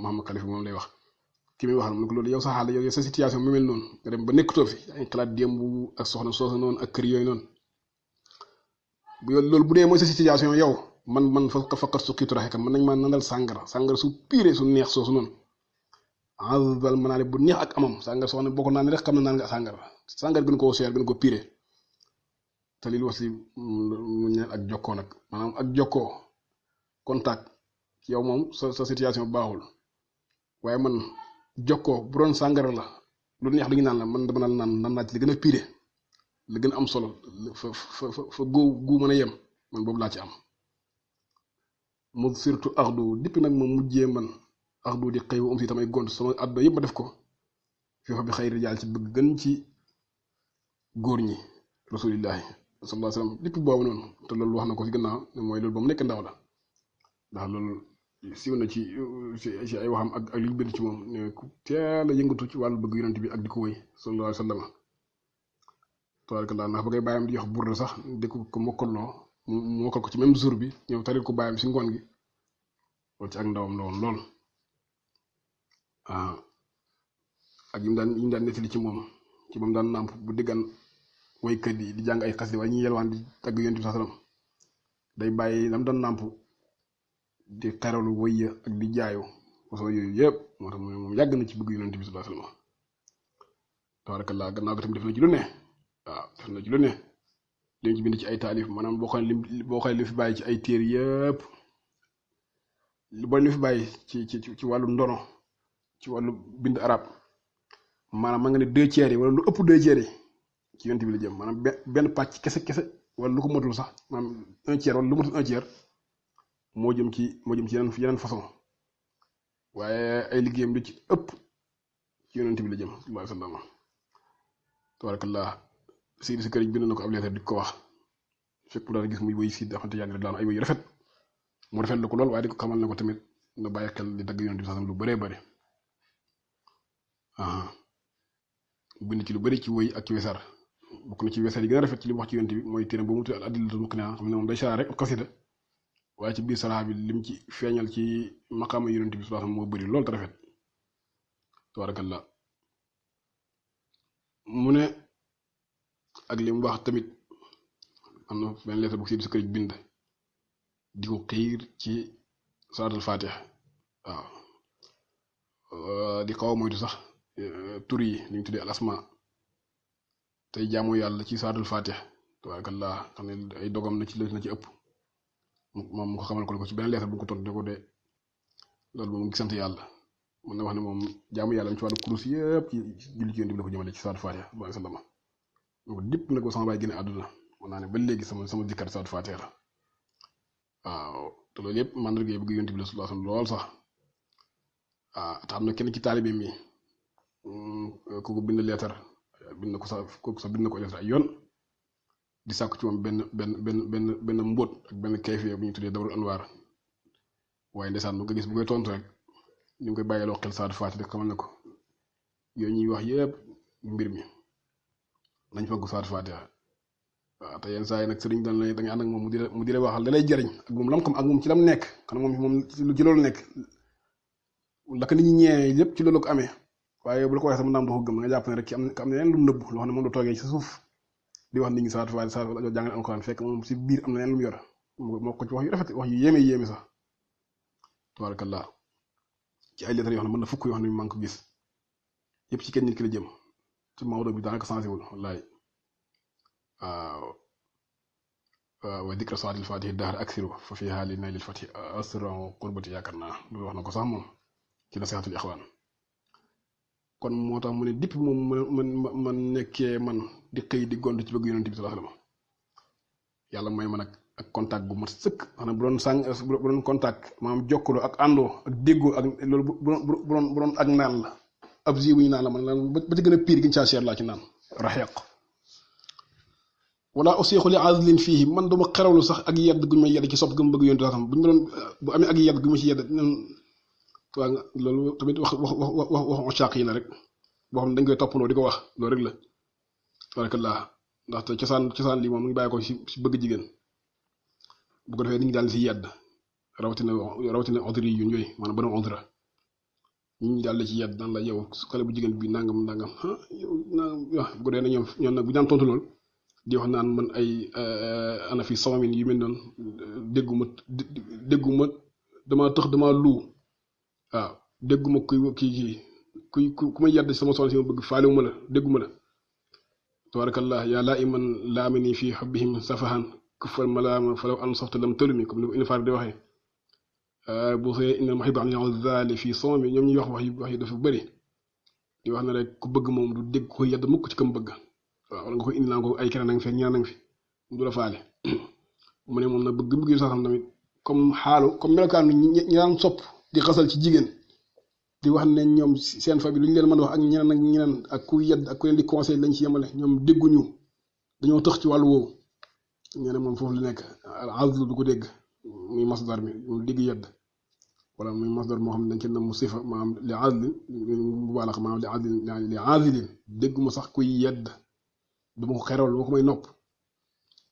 Mouhamed Khalifa moom lay wax ki muy waxal mu ne ko loolu yow sa xaal la yow sa situation mu mel noonu nga dem ba nekkatoo fi ay xalaat démb ak soxna soosu noonu ak kër yooyu noonu loolu bu dee mooy sa situation yow man fakkat su xiitu raxe kam mën nañ maa nandal sàngara su piire su neex soosu noonu azbal ma naa ne bu neex ak amam sàngara soo xam ne boo ko naan rek xam ne naan nga sàngara gën koo seer gën ko piire te lii was li mu ñeel ak jokkoo nag maanaam ak jokkoo contact yow moom sa situation baaxul waaye man jokkoo bu doon sàngara la lu neex li ñu naan la man dama naan naa ci li gën a piire li gën a am solo fa gu mën a yem man boobu laa ci am mu surtout axdu dippi nag ma mujjee man axdu di xëy si tamay gont sama àdduna yëpp ma def ko fii bi xëy rijaal ci bëgg gën ci góor ñi rasulillahi sallallahu alayhi wasallam depuis boobu noonu te loolu wax na ko ci gannaaw mooy loolu ba mu nekk ndaw la ndax loolu siiw na ci ay waxam ak li ñu bind ci moom ne ku teel a yëngatu ci wàllu bëgg yonent bi ak di ko wëy sallallahu alayhi wasallam tabarakallah ndax ba ngay bàyyam di wax burda sax di ko mokkaloo mu mokkal ko ci même jour bi ñëw taril ko bàyyam si ngoon gi loolu ci ak ndawam la woon lool ak yi mu daan nettali ci moom daan nàmp bu diggan woykat yi di jàng ay xasida waaye ñi yelwaan di tagg yonent bi sallam day bàyyi lam doon nàmp di xeralu woy ak di jaayu façon yooyu yëpp moo tax moom yàgg na ci bëgg yonent bi sallallahu alayhi wasallam tabarakallah gannaaw ko tamit def na ci lu ne waaw def na ci lu ne li ci bind ci ay taalif maanaam boo xoolee li fi bàyyi ci ay téere yëpp li fi bàyyi ci wàllu ndono ci wàllu bind arab maanaam ma nga ne 2/3 yi wala lu ëpp 2/3 yi ci yonent bi la jëm maanaam benn pàcc kese wala lu ko matul sax maanaam 1/3 wala lu matul 1/3 moo jëm ci yeneen façon waaye ay liggéeyam li ci ëpp ci yonent bi la jëm sallallahu alayhi wasallam tabarakallah si kër bind na ko ab leetar di ko wax fekk mu daal gis muy woy si daxante yàlla daan ay woy yu rafet mu rafet la ko lool waaye di ko xamal ne ko tamit na bàyyi xel di dagg yonent bi sax lu bëree bëri bind ci lu bëri ci woy ak ci wesar bokk na ci wesar yi gën a rafet ci li mu wax ci yonent bi mooy téere boobu mu tudd al adillatul muqni'a xam ne moom day saraa rek xasida waaye ci biir saraa bi lim ci feeñal ci maqaama yonent bi sallallahu alayhi wasallam moo bëri lool te rafet tabarakallah mu ne ak li mu wax tamit am na benn lettre bu si kër bind di ko xiir ci salaatul fatiha waaw di xaw a moytu sax tur yi li ñu tuddee al asma tey jaamu yàlla ci salaatul fatiha tabarakallah xam ne ay dogam na ci ëpp moom mu ko xamal ko ci benn lettre bu ko tontu ne ko de loolu moom ngi sant yàlla mën na wax ne moom jaamu yàlla ci wàllu kurus yëpp ci julli ci yonent bi la ko jëmale ci salaatul fatiha sallallahu alayhi wasallam donc dipp nag ba sama baay génne àdduna mën naa ne ba léegi sama dikkar salaatul fatiha la waaw te loolu yëpp mandarga yi bëgg yonent bi la sallallahu alayhi wasallam lool sax te am na kenn ci taalibe mi kooku bind leetar bind na ko sax kooku sax bind na ko leetar ay yoon di sàkku ci moom benn mbóot ak benn kayfiya bu ñu tuddee dawrul anwaar waaye ndeysaan bu ko gis bu koy tontu rek ñu ngi koy bàyyiloo xel Saadu Faati rek xamal ne ko yooyu ñuy wax yëpp mbir mi nañ faggu Saadu Faati waaw te yenn saa yi nag sëriñ dañ lay da nga ànd ak moom mu di la waxal da lay jariñ ak moom lam xam ak moom ci lam nekk xanaa moom ci loolu nekk la ko nit ñi ñëwee lépp ci loolu ko amee waaye bu la ko waxee sama naam doo ko gëm nga jàpp ne rek ci am na leneen lu nëbb loo xam ne moom la toogee ci suuf di wax nit ñi Saadu Faati jàngale alxuraan fekk moom si biir am na leneen lu mu yor moo ko ci wax yu rafet wax yu yéeme sax tabarakallah ci ay lettres yoo xam ne mën na fukk yoo xam ne maa ngi ko gis yëpp ci kenn nit ki la jëm ci Maodo bi daanaka sensé wul wallaay waaw wa dikra saatil faatihi dahar aksiru fa fi haali naylil fati asran qurbati yaakaar naa loolu wax na ko sax moom ci nasihatul ixwaan kon moo tax mu ne dipp moom man nekkee man di xëy di gont ci bëgg yonent bi sallallahu alayhi wasallam yàlla may ma nag ak contact gu mat sëkk xanaa bu doon contact maanaam jokkaloo ak àndoo ak déggoo ak loolu bu doon ak naan la ab ji bu ñu naan la man ba ci gën a pire gi ñu caa seer laa ci naan raxeq wala useexu li azlin fii man duma xerawlu sax ak yedd gu ñu may yedd ci sopp gu ma bëgg yonent sax bu ñu doon bu amee ak yedd gu ma ci yedd waa loolu tamit wax càq yi la rek boo xam ne dañ koy toppandoo di ko wax loolu rek la tabarakallah ndaxte cosaan lii moom mu ngi bàyyi ko ci bëgg jigéen bu ko defee nit ñi daal di si yedd rawatina odri yu yooyu maanaam borom odra nit ñi daal di ci yedd naan la yow xale bu jigéen bi nangam yow bu ko defee ñoom nag bu ñu daan tontu lool di wax naan man ay ana fi samamin yu mel noonu dégguma dama tëx dama luu waaw dégguma ku ma yedd sama soxna si ma bëgg faaliwuma la dégguma la tabarakallah yaa laa iman laamini fi xubbihim safahan kufal malaama falaw an softa lam tolumi comme ni ko Infaar di waxee bu xëyee inna muhibba an yazali fii somami ñoom ñuy wax yi dafa bëri di wax ne rek ku bëgg moom du dégg ko yedd mukk ci kam bëgg waaw wala nga koy indi naan ko ay keneen na nga fi ñaan na nga fi du la faale mu ne moom nag bëgg yu sax xam tamit comme melokaan ñi daan sopp di xasal ci jigéen di wax ne ñoom seen famille lu ñu leen mën a wax ak ñeneen ak ku yedd ak ku leen di conseil lañ ci yemale ñoom dégguñu dañoo tëx ci wàllu woowu ñene moom foofu la nekk azl du ko dégg muy masdar mi mu dégg yedd wala muy masdar moo xam ne dañ ci nam mu sifa maanaam li azli mu baalax maanaam li azlin dégguma sax kuy yedd duma ko xeral boo ko may nopp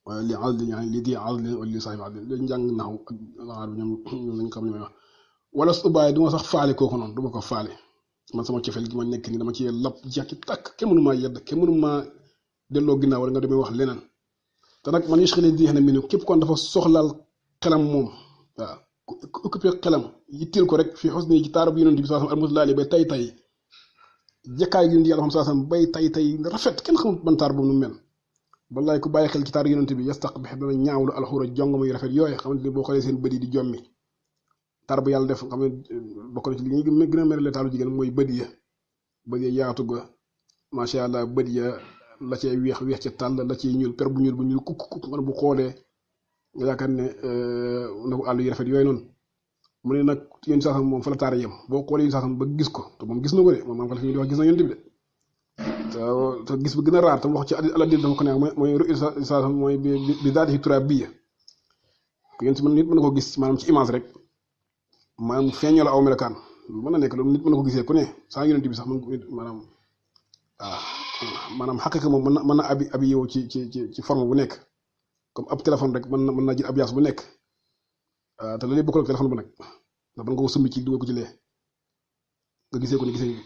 waaye li azlin yaani li di azlin wala li saahibi azlin dañ jàng naxaw ak laxaar bi ñoom lañ xam li may wax wala su bàyyi duma sax faale kooku noonu duma ko faale man sama cofeel gi ma nekk nii dama ci lap jeex ci tàkk kenn mënu maa yedd kenn mënu maa delloo ginnaaw wala nga demee wax leneen te nag man yusxili di na minu képp kon dafa soxlaal xelam moom waaw ku occupé xelam yitteel ko rek fii xusni ci taarab yonent bi sallallahu alayhi wasallam almuslaali bay tay jekkaay yonent yàlla xam sallallahu alayhi wasallam bay tay rafet kenn xamul ban taar boobu nu mel wallaay ku bàyyi xel ci taar yonent bi yastaqbih dana ñaawlu alxura jong muy rafet yooyu xamante ni boo xoolee seen bët yi di jommi taar bu yàlla def xam ne bokk na ci li ñuy gën a merale taaru jigéen mooy bët ya yaatu ga macha allah bët ya la cay weex ca tàll la ciy ñuul per bu ñuul kuk man bu xoolee nga yaakaar ne na ko àll yu rafet yooyu noonu mu ne nag yéen saasam moom fa la taara yem boo xoolee yéen saasam ba gis ko te moom gis na ko de moom fa la fi di wax gis na yonent bi de te gis ba gën a raar tam wax ci Aladdin dafa ko ne mooy saasam mooy bi daati turabiyya yéen si nit mën na ko gis maanaam ci image rek maanaam feeñoo la aw melokaan mën na nekk loolu nit mën na ko gisee ku ne saa yonent bi sax maanaam waaw maanaam xaqiqa moom mën na abi yow ci forme bu nekk comme ab téléphone rek mën na jël ab yaas bu nekk te loolu bokkul ak téléphone bu nekk ndax mën nga ko sumbi ci dugal ko ci lee nga gisee ko ni gisee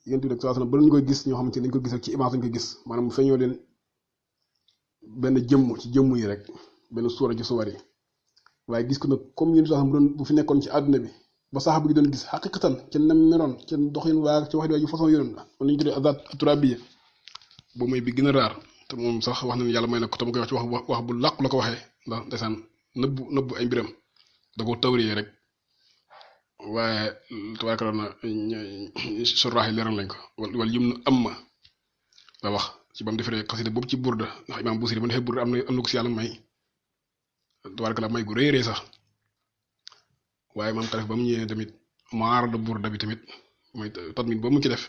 yéen rek saa ba ñu koy gis ñoo xamante ne dañ ko gis rek ci image lañ koy gis maanaam mu feeñoo leen benn jëmm ci jëmm yi rek benn suura ci suwar yi waaye gis ko nag comme yéen saa bu fi nekkoon ci àdduna bi ba saxaaba gi doon gis xaqiqatan ca nam meroon ca doxin waa ca wax yu façon yoon la man la ñu tuddee azat turabiyya boobu mooy bi gën a raar te moom sax wax na ne yàlla may na ko tam koy wax ci wax bu làqu la ko waxee ndax ndeysaan nëbbu ay mbiram da ko tawriyee rek waaye tabaaraka na suraax yi leeral lañ ko wala yum nu am ma la wax ci ba mu defaree xasida boobu ci burda ndax imaam Busiri ba mu defee burda am na ko si yàlla may tabaaraka may gu rëy sax waaye maam tarif ba mu ñëwee tamit maarada burda bi tamit mooy tatmit boobu mu ci def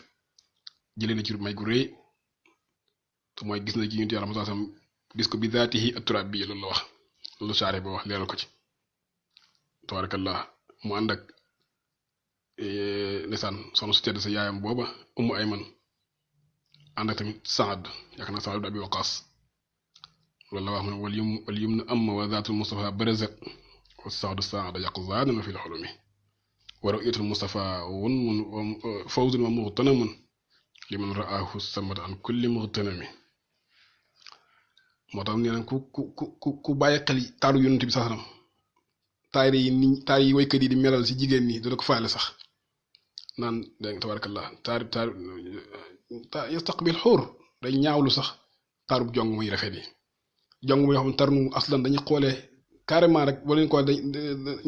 jëlee na ci may gu rëy te mooy gis na ci ñun yàlla mos a sam gis ko bi zaatihi at-turaab bi loolu la wax loolu saare ba wax leeral ko ci tabarakallah mu ànd ak ndeysaan soxna su tedd sa yaayam booba Ummu Ayman ànd ak tamit Saad yaakaar naa Saad ibn Abi Waqaas loolu la wax mu ne wal yumna amma wa zaatul Mustafa barazat wa saadu saada yaqzaadana fil xulumi wa ru'yatul Mustafa fawzun wa mughtanamun liman ra'aahu samad an kulli mughtanami moo tax nee na ku bàyyi xel taaru yonent bi sax nam taar yi waykat yi di melal si jigéen ñi dina ko faale sax naan dégg nga tabarakallah taar yastaqbil xuur day ñaawlu sax taarub jong muy rafet yi jong muy xam ne tarnu aslan dañuy xoolee carrément rek boo leen ko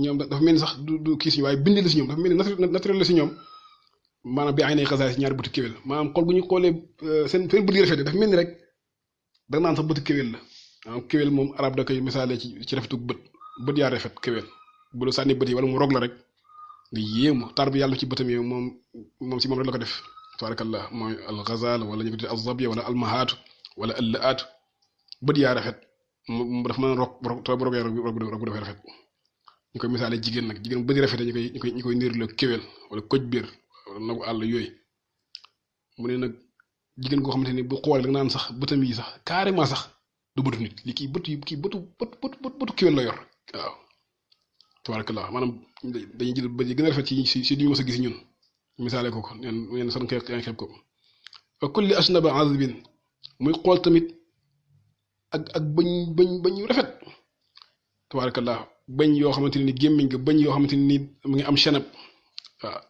ñoom dafa mel ni sax du kii si ñoom waaye bindi la si ñoom dafa mel ni naturel la si ñoom maanaam bi ay nay xasaay si ñaari bëti kéwél maanaam xool gu ñu xoolee seen bët yi rafet dafa mel ni rek da naan sax bëti kéwél la maanaam kéwél moom arab da koy misaale ci rafetu bët yaa rafet kéwél bu la sànni bët yi wala mu rog la rek nga yéemu taar bi yàlla ci bëtam yi moom si moom rek la ko def tabarakallah mooy alxazal wala ñu ko tuddee azabya wala almahaatu wala allaatu bët yaa rafet mu dafa mën a rog te bu rogee rog bu dafay rafet ñu koy misaale jigéen nag jigéen bët yi rafet ñu koy niirloo kéwél wala koj biir wala nagu àll yooyu mu ne nag jigéen goo xamante ni bu xoolee da nga naan sax bëtam yi sax carrément sax du bëtu nit li kii bëtu kéwél la yor waaw tabarakallah maanaam dañuy jël bët yi gën a rafet si duñu mës a gis ñun misaale ko neen san yaa ngi xeeb ko wa kulli asnaba azbin muy xool tamit ak bëñ yu rafet tabarakallah bëñ yoo xamante ni gémmiñ nga bëñ yoo xamante ni mu ngi am chenab waaw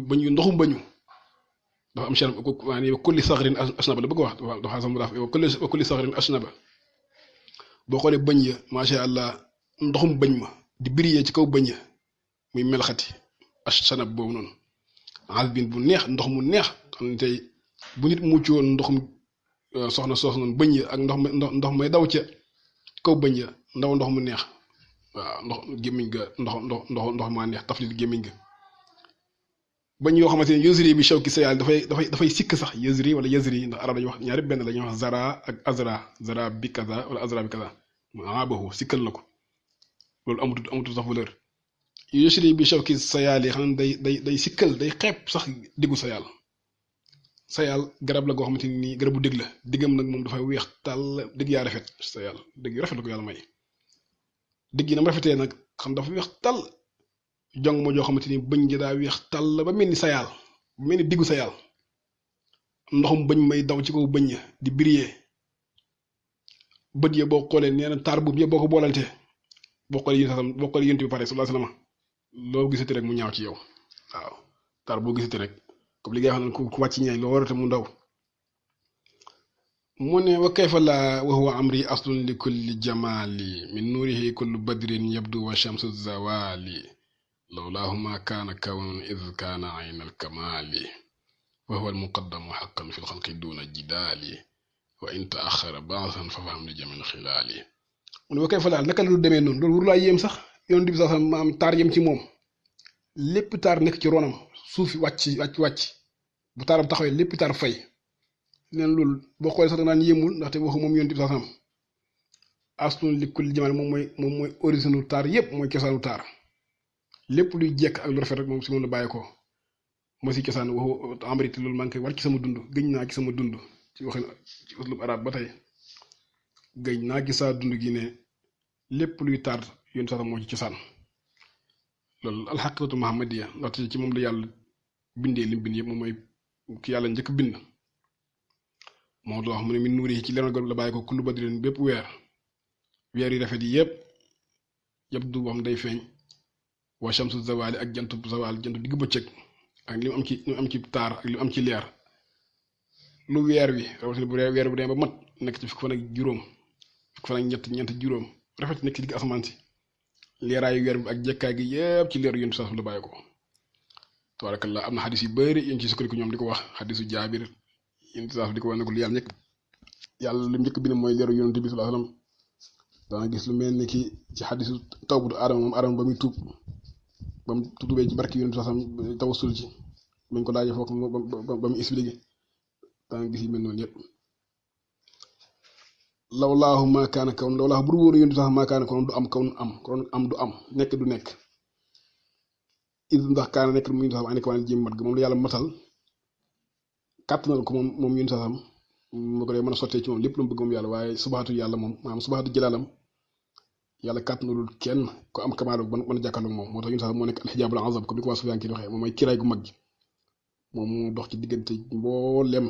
bëñ yu ndoxum bëñu dafa am chenab maanaam wa kulli saxrin asnaba la bëgg wax dafa sam daaf wa kulli saxrin asnaba boo xoolee bëñ ya macha allah ndoxum bëñ ma di biriyee ci kaw bëñ ya muy melxati asnab boobu noonu azbin bu neex ndox mu neex xam ne tey bu nit mucc woon ndoxum soxna soos noonu bëñ ya ak ndox may daw ca kaw bëñ ya ndox mu neex waaw ndox gémmiñ ga ndox maa neex taflit gémmiñ ga bëñ yoo xamante ne yësri bi shawki sayal dafay sikk sax yësri wala yësri ndax arab dañuy wax ñaari benn la ñuy wax zara ak zara bi kaza wala azra bi kaza abahu sikkal na ko loolu amutul sax valeur yësri bi shawki sayal yi xam ne day sikkal day xeeb sax diggu sayal garab la goo xamante ni garabu dégg la diggam nag moom dafay weex tàll dégg yaa rafet sayal dégg yu rafet la ko yàlla may dégg yi nam rafetee nag xam dafa weex tàll jong ma joo xamante ni bëñ ji daa weex tàll ba mel ni sayal ba mel ni diggu sayal ndoxum bëñ may daw ci kaw bëñ ya di biriyee bët ya boo xoolee nee na taar boobu yëpp boo ko boolantee boo xoolee yént bi pare sallallahu alayhi wasallam loo gisati rek mu ñaaw ci yow waaw taar boo gisati rek comme li ngay wax naan ku wàcc ñaay loo warate mu ndaw mu ne wa kayfa la wa huwa amri aslun li kulli jamali min nuurihi kullu badrin yabdu wa shamsu zawali lawlaahu ma kaana kawnun id kaana ayna alkamali wa huwa almuqaddamu xaqan fi lxalqi duna jidaali wa in taaxara baasan fa faham li jamil xilaali mu ne wa kayfa la naka la du demee noonu loolu warulaa yéem sax yonent bi sax maam taar yem ci moom lépp taar nekk ci ronam suufi wàcc bu taaram taxawee lépp taar fay neen loolu boo xoolee sax da naan yéemul ndaxte waxu moom yonent bi sax sam aslun li kulli jamal moom mooy origine taar yépp mooy cosaanu taar lépp luy jekk ak lu rafet rek moom si moom la bàyyi ko moo si cosaan waxu amriti loolu maa ngi koy war ci sama dund gëñ naa ci sama dund ci waxin ci uslub arab ba tey gëñ naa ci saa dund gi ne lépp luy taar yonent sax moo ci cosaan loolu alxaqiqatu muhammadiya ndaxte ci moom la yàlla bindee lim bind yëpp moom mooy ki yàlla njëkk bind moo tax wax mu ne min nuuri ci leeral la bàyyi ko kullu badrin bépp weer yi rafet yi yëpp du wax day feeñ wa shamsu zawali ak jantu zawal jantu digg bëccëg ak li mu am ci taar ak li mu am ci leer lu weer wi rawatina bu weer bu demee ba mat nekk ci fukk fan ak juróom fukk fan ak ñeent juróom rafet nekk ci digg asamaan si leeraayu weer bi ak jekkaay gi yëpp ci leeru yonent sax la bàyyi ko tabarakallah am na xadis yu bëri yéen ci sukkandiku ñoom di ko wax xadisu jaabir yéen sax di ko wax ne ko lu yàlla lu njëkk bi ne mooy leeru yonent bi sallallahu alayhi wasallam dana gis lu mel ni ki ci xadisu tawbatu aadama moom aadama ba muy tuub ba mu tuubee ci barki yonent sax tawassul ci bañ ko laajee foofu ba mu expliqué dana gis yu mel noonu yëpp lawlaahu maa kaana kawn lawlaahu bur wóor yonent sax maa kaana kon du am kawn am du am nekk du nekk id ndax kaana nekk mu yonent sax ay nekk waa jéem mat ga moom la yàlla matal kàttanal ko moom yonent saxam mu ko dee mën a sottee ci moom lépp lu mu bëgg moom yàlla waaye subaxatu yàlla moom maanaam subaxatu jëlaalam yàlla kàttanalul kenn ko am kamaalu mën a jàkkaarloog moom moo tax yonent sax moo nekk alxijaabul azam comme ni ko waa Sufyaan ki waxee moom mooy kiraay gu mag gi moom moo dox ci diggante mboolem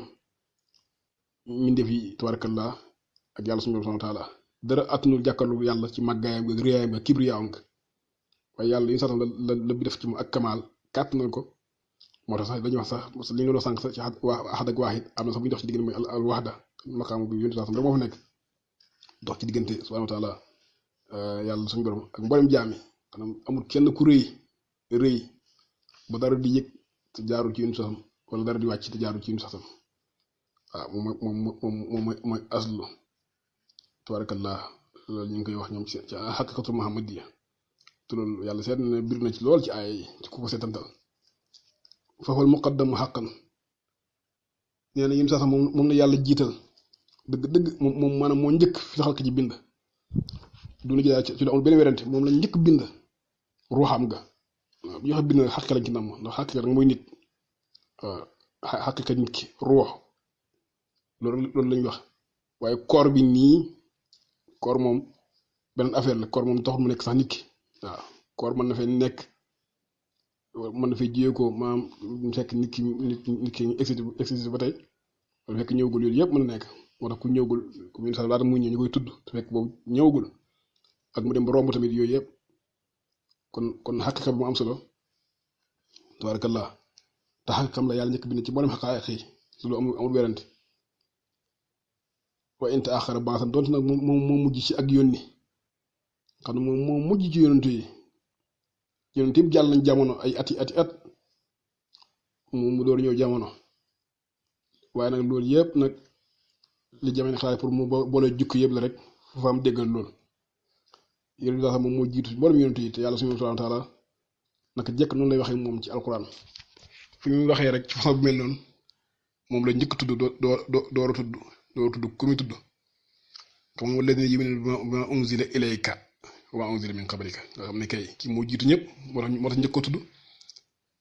mbindeef yi tabarakallah ak yàlla suñu subhaanahu wa taala dara attanul jàkkaarloog yàlla ci màggaayam ak réyaayam ak kibriyaam waaye yàlla yonent sax la bi def ci moom ak kamaal kàttanal ko moo tax sax dañuy wax sax li nga doon sànq sax ci ahad ak waahid am na sax bu ñu dox ci diggante mooy al wahda maqaam bi yonent sax rek moo fa nekk dox ci diggante subhaanahu wa taala yàlla suñu borom ak mboolem jaami maanaam amul kenn ku rëy ba dara di yëg te jaarul ci yonent sax wala dara di wàcc te jaarul ci yonent sax waaw moom mooy aslu tabarakallah loolu ñu ngi koy wax ñoom ci xaqiqatu muhammadiya te loolu yàlla seet na bir na ci lool ci ay ci ku ko seetantal fafal muqaddamu xaqan nee na yim sax moom la yàlla jiital dëgg moom maanaam moo njëkk fi xalq ji bind du na jëlaat ci lu amul benn werante moom la njëkk bind ruuxam ga waaw bu ñu waxee bind xaqiqa lañ ci nam ndax xaqiqa rek mooy nit waaw xaqiqa nit ki ruux loolu lañ wax waaye koor bi nii koor moom beneen affaire la koor moom taxul mu nekk sax nit ki waaw koor mën na fee nekk mën na fee jiyee ko maanaam mu fekk nit ki excité ba tey wala fekk ñëwagul yooyu yëpp mën na nekk moo tax ku ñëwagul ku mu sax laata muy ñëw ñu koy tudd te fekk boobu ñëwagul ak mu dem ba romb tamit yooyu yëpp kon xaqiqa bi mu am solo tabarakallah te xaqiqam la yàlla njëkk bind ci mboolem xaqaayiq yi su lu amul werante wa inta axara baasan donte nag moom mujj ci ak yónni xam ne moom mujj ci yonent yi yonent yëpp jàll nañ jamono ay ati at moom mu door ñëw jamono waaye nag loolu yëpp nag li jamono xalaat pour mu boole jukk yëpp la rek foofa am déggal loolu yonent sax moom moo jiitu mboolem yonent yi te yàlla subhaanahu wa taala naka jekk noonu lay waxee moom ci alquran fi muy waxee rek ci façon bu mel noonu moom la njëkk tudd door a tudd ku muy tudd xam nga walladina yu'minuuna bimaa unzila ilayka wa maa unzila min qablika nga xam ne kay kii moo jiitu ñëpp moo tax njëkk ko tudd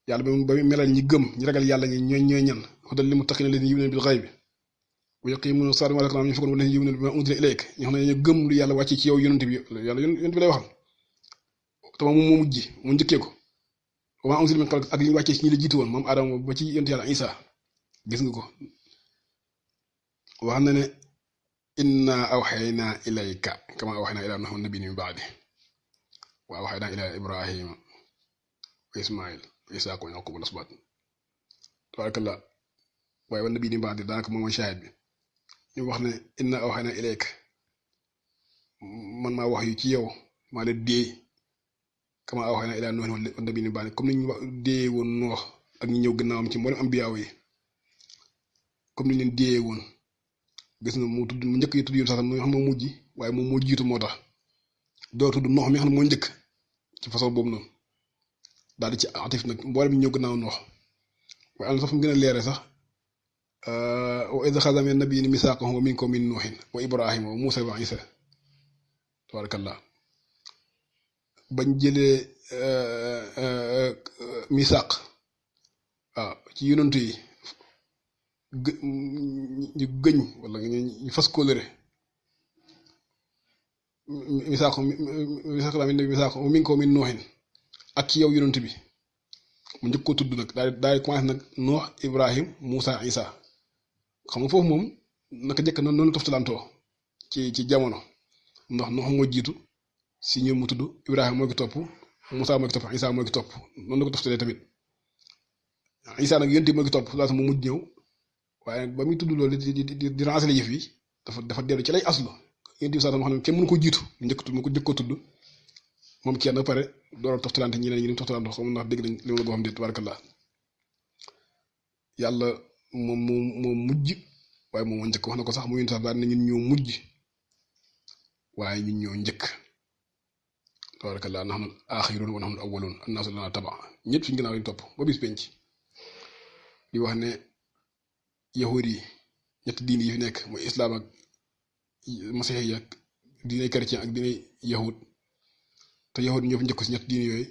yàlla ba muy melal ñi gëm ñi ragal yàlla ñooy ñan hudan lil muttaqiina alladina yu'minuuna bil ghaybi wa yuqiimuuna salaata wa mimmaa razaqnaahum yunfiquun walladina yu'minuuna bimaa unzila ilayka ñoo xam ne dañoo gëm lu yàlla wàcce ci yow yonent bi yàlla yonent bi lay waxal te moom moo mujj mu njëkkee ko wa maa unzila min qablika ak li ñu wàccee ci ñi la jiitu woon moom Adama ba ci yonent yàlla Isa gis nga ko wax na ne inna awxaynaa ilayka kama awxaynaa ilaa nuuhin nabiyyin min ba'di wa awxaynaa ilaa ibrahima wa ismail wa isaaqa wa yaquuba wal asbaat tabarakallah waaye wa nabiyyin min ba'di daanaka moom mooy shahid bi ñu wax ne inna awxaynaa ilayka man maa wax yu ci yow maa la déey kama awxaynaa ilaa nuuhin wa nabiyyin min ba'di comme ni ñu déeyee woon Noox ak ñi ñëw gannaawam ci mboolem ambiyaaw yi comme ni ñu leen déeyee woon gis nga mu njëkk yi tudd yoon sax mu xam moo mujj waaye moom moo jiitu moo tax doo tudd Noox mi xam ne moo njëkk ci façon boobu noonu daal di ci atif nag mboolem ñëw gannaaw Noox waaye am na sax fu mu gën a leere sax wa iz axadna mina nabiyyiina miisaaqahum wa minkum min Nuuhin wa Ibrahima wa Muusaa wa Iisaa tabarakallah bañ jëlee misaaq waaw ci yonent yi ñu gëñ wala ñu fas kóllëre misaaq mi ngi ko min nooxin ak ci yow yonent bi mu njëkk ko tudd nag daal di commencé nag Noox Ibrahim Moussa Isa xam nga foofu moom naka jëkk noonu toftalantoo ci jamono ndax Noox moo jiitu si ñoom mu tudd Ibrahima moo ki topp Moussa moo ki topp Isa moo ki topp noonu la ko toftalee tamit Isa nag yonent bi moo ki topp laata mu mujj ñëw waaye ba muy tudd loolu di rancale yëf yi dafa dellu ci lay aslu yonent bi sax dama xam ne kenn mënu ko jiitu mu ko jëkk ko tudd moom kenn ba pare door a toftalante ñeneen ñi toftalante xam ndax dégg nañ li ma la ko xam déet tabarakallah yàlla moom mujj waaye moom moo njëkk wax na ko sax mu yónni sax daal ne ñun ñoo mujj waaye ñun ñoo njëkk tabarakallah nahnu aaxiruun wa nahnu awwaluun annaasu lanaa tabaa ñëpp suñu ginnaaw lañ topp ba bis penc di wax ne yahuud yi ñetti diin yi fi nekk mooy islaam ak masiix yi ak diine chrétien ak diine yahud te yahud ñoo fi njëkk si ñett diine yooyu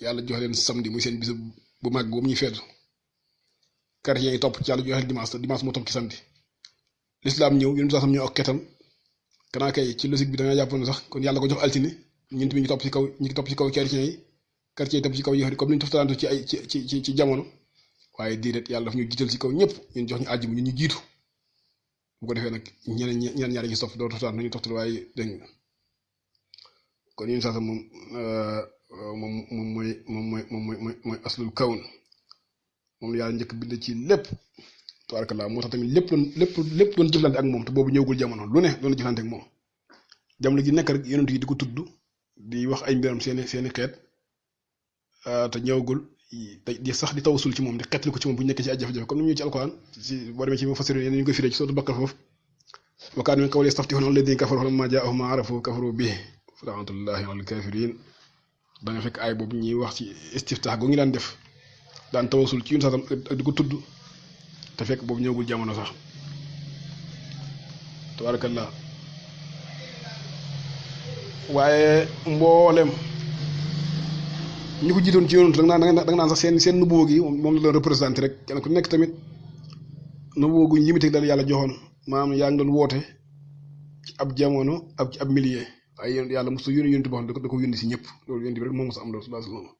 yàlla jox leen samedi muy seen bis bu mag boobu ñuy feetu chrétien yi topp ci yàlla jox leen dimanche te dimanche moo topp ci samedi l'islam ñëw yéen sax ñoo ak ketam kanaa kay ci logique bi da nga jàpp ne sax kon yàlla ko jox altine ñun tamit ñu topp ci kaw chrétien yi topp ci kaw yahud comme ni ñu toftalante ci ay ci jamono waaye déedéet yàlla daf ñu jiital ci kaw ñëpp ñun jox ñu àjjuma ñun ñu jiitu bu ko defee nag ñeneen ñaar ñu topp doo toftalante nañu toftal waaye dégg nga kon yéen sax mooy aslul kawn moom la yàlla njëkk bind ci lépp tabarakallah moo tax tamit lépp doon jëflante ak moom te boobu ñëwagul jamono lu ne doon jëflante ak moom jamono ji nekk rek yonent yi di ko tudd di wax ay mbiram seeni xeet te ñëwagul di sax di tawasul ci moom di xeetli ko ci moom bu ñu nekkee ci ay jafe-jafe comme ni ñu ñëw ci alquran boo demee ci mufassir yéen ñu koy firee ci sourate Baqara foofu wa kaanu min qablu yastaftihuna ala alladhina kafaru falamma jaa'ahum ma arafu kafaru bihi fa la'natullahi ala al-kafirin da nga fekk ay boobu ñuy wax ci istiftah gu ngi daan def daan tawasul ci yun sax ak di ko tudd te fekk boobu ñëwagul jamono sax tabarakallah waaye mboolem ñu ko jiitoon ci yoonu da nga naan sax seen nubuwoo gi moom la doon représenté rek kenn ku nekk tamit nubuwoo gu limité dal yàlla joxoon maanaam yaa ngi doon woote ci ab jamono ak ci ab millier waaye yàlla mosu yónni yónni boo xam da ko yónni si ñëpp loolu yónni bi rek moom mos a am loolu sallallahu alayhi wasallam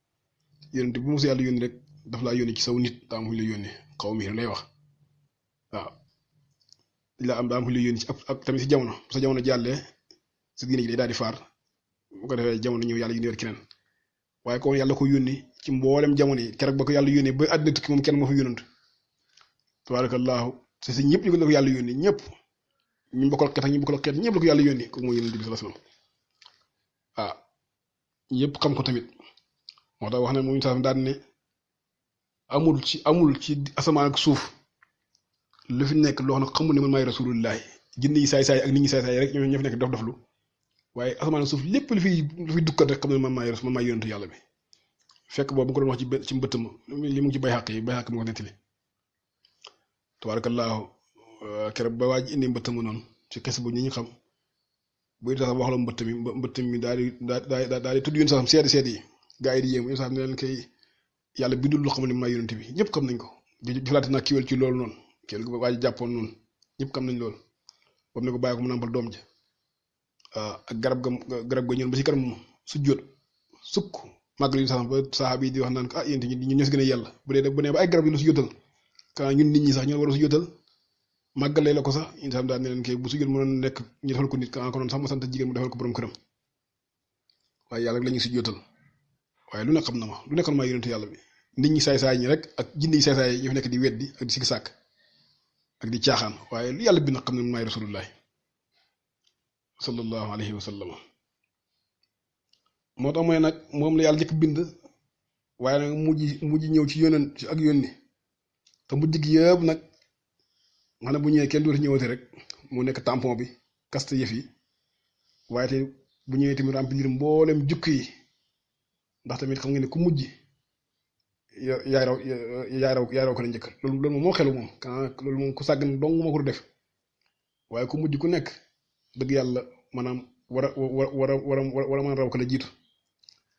yónni bu mos yàlla yónni rek daf laa yónni ci saw nit daa am fu ñu la yónni xaw mi lay wax waaw daa am fu ñu la yónni ci ab tamit si jamono sa jamono jàllee sa diine ji day daal di faar bu ko defee jamono ñëw yàlla yónni war keneen waaye kon yàlla ko yónni ci mboolem jamono yi keroog ba ko yàlla yónnee ba àddina tukki moom kenn moo fa yónnant tabarakallahu te si ñëpp ñu ko la ko yàlla yónni ñëpp ñu bokkal xeet ak ñu bokkal xeet ñëpp la ko yàlla yónni kooku mooy yónent bi sallallahu alayhi wasallam ah ñëpp xam ko tamit moo tax wax ne moom sax daan ne amul ci asamaan ak suuf lu fi nekk loo xam ne xamul ne man maay rasulullahi jinne yi saay-saay ak nit ñi saay-saay rek ñoo fi nekk dof doflu waaye asamaan ak suuf lépp lu fi dukkat rek xam ne man maay yónentu yàlla bi fekk boobu mu ko doon wax ci mbëtt ma li mu ngi ci bay xàq mu ko nettali tabarakallahu keroog ba waa ji indi mbëtt ma noonu ci kes bu ñi ñu xam buy tax wax la mbëtt mi daal di tudd yoon sax seet yi gaa yi di yéem yoon sax ne leen kay yàlla bindul loo xam ne maay yónent bi ñëpp xam nañ ko jëflaate naa kiiwal ci loolu noonu kiiwal ko waa ji jàppoon noonu ñëpp xam nañ loolu boobu ne ko bàyyi ko mu nàmpal doom ja ak garab ga ñëw ba ci kanam sujjóot sukk màggal yu sax ba saxaaba yi di wax naan ko yéen ñi ñoo si gën a yàlla bu nee ba ay garab yi la sujjóotal kana ñun nit ñi sax ñoo war a sujjóotal màggalee la ko sax ñun sax daal ne leen kay bu sujjóot mënoon nekk ñu defal ko nit kana ko noonu sax ma sant jigéen mu defal ko borom këram waaye yàlla rek la ñuy sujjóotal waaye lu ne xam na ma lu nekkoon maa yónentu yàlla bi nit ñi saay-saay ñi rek ak jinne yi saay-saay ñoo fi nekk di weddi ak di sikki sàkk ak di caaxaan waaye lu yàlla bi nag xam ne maay rasulullahi sallallahu alayhi wa sallam moo tax mooy nag moom la yàlla jëkk bind waaye nag mujj ñëw ci yónent ci ak yónni te mujj gi yëpp nag xam ne bu ñëwee kenn dootu ñëwate rek mu nekk tampon bi kaste yëf yi waaye te bu ñëwee tamit remplir mboolem jukki yi ndax tamit xam nga ne ku mujj yaay raw ko la njëkk loolu moom moo xelu moom loolu moom ku sàggan dong moo ko def waaye ku mujj ku nekk dëgg yàlla maanaam war a mën a raw ka la jiitu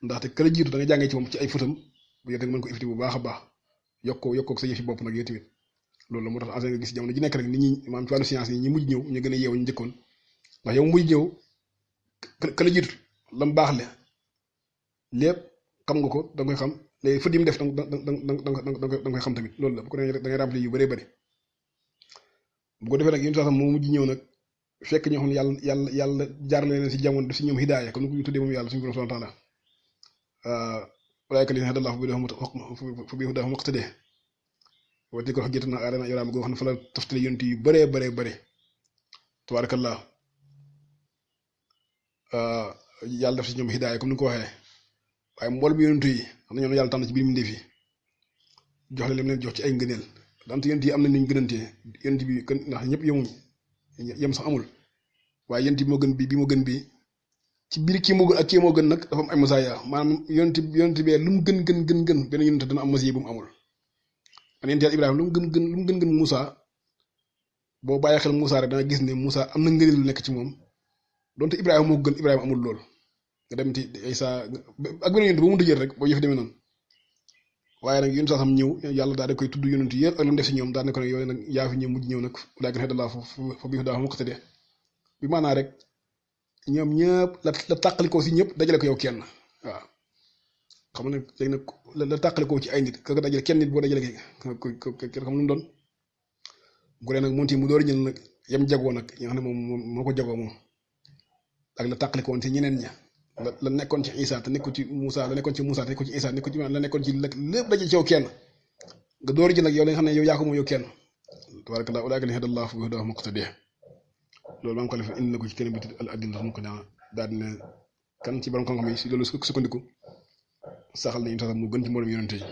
ndaxte ka la jiitu da nga jàngee ci moom ci ay fëtam bu yow mën ko ifti bu baax a baax yokkoo sa yëfi bopp nag yow tamit loolu la moo tax en nga gis jamono ji nekk rek nit ñi maanaam ci wàllu science yi ñi mujj ñëw ñu gën a yeewu ñu njëkkoon ndax yow mujj ñëw ka la jiitu lam baax le lépp xam nga ko da nga koy xam léegi fët yi mu def da nga koy xam tamit loolu la bu ko defee da ngay remplir yu bëree bëri bu ko defee nag yéen sax moo mujj ñëw nag fekk ñoo xam ne yàlla jaarale leen si jamono def si ñoom hidaaya comme ni ko ñu tuddee moom yàlla suñu borom subhanahu wa ta'ala ulaa'ika allaziina hadallaahu fa bihudaahum iqtadih wa tilka hujjatuna aataynaa Ibrahima goo xam ne fa la toftale yonent yu bëree bëri tabaarakallah yàlla def si ñoom hidaaya comme ni ko waxee waaye mboolem yonent yi xam na ñoom yàlla tànn ci biir mbindeef yi jox leen leen jox ci ay ngëneel dante yonent yi am na ñu gënantee yonent bi ndax ñëpp yemuñ yem sax amul waaye yonent bi moo gën bii moo gën bii ci biir kii moo gën ak kii moo gën nag dafa am ay masaaya maanaam yonent bee lu mu gën benn yonent dana am masiya bu mu amul man yonent yàlla Ibrahima lu mu gën Moussa boo bàyyi xel Moussa rek danga gis ne Moussa am na ngëneel lu nekk ci moom donte Ibrahima moo gën Ibrahima amul lool nga dem ci Isa ak beneen yonent ba mu jël rek boo jëf demee noonu waaye nag yonent sax xam ñëw yàlla daal di koy tudd yonent yëpp ak lu mu def si ñoom daal ne ko nag yow nag yaa fi ñëw mujj ñëw nag laa gën a dallaa fa bi daa fa muqtadi bi maanaa rek ñoom ñëpp la tàqalikoo si ñëpp dajale ko yow kenn waaw xam nga léegi nag la tàqalikoo ci ay nit ka dajale kenn nit boo dajale kenn xam lu mu doon bu dee nag moom tamit mu door a jël nag yem jagoo nag yi nga xam ne moom moo ko jagoo moom ak la tàqalikoon ci ñeneen ña la nekkoon ci Isa te nekkul ci Moussa la nekkoon ci Moussa te nekkul ci Isa nekkul ci la nekkoon ci lépp daje ci yow kenn nga door a jël nag yow la nga xam ne yow yaa ko moom yow kenn tabarakallah ulaa'ika hadallahu fa bihudaahum muqtadi loolu maa ngi ko def indi na ko ci kenn bi tudd al adilla mu ko daal di ne kan ci borom xam-xam yi si loolu sukkandiku saxal nañu tax mu gën ci mboolem yonente yi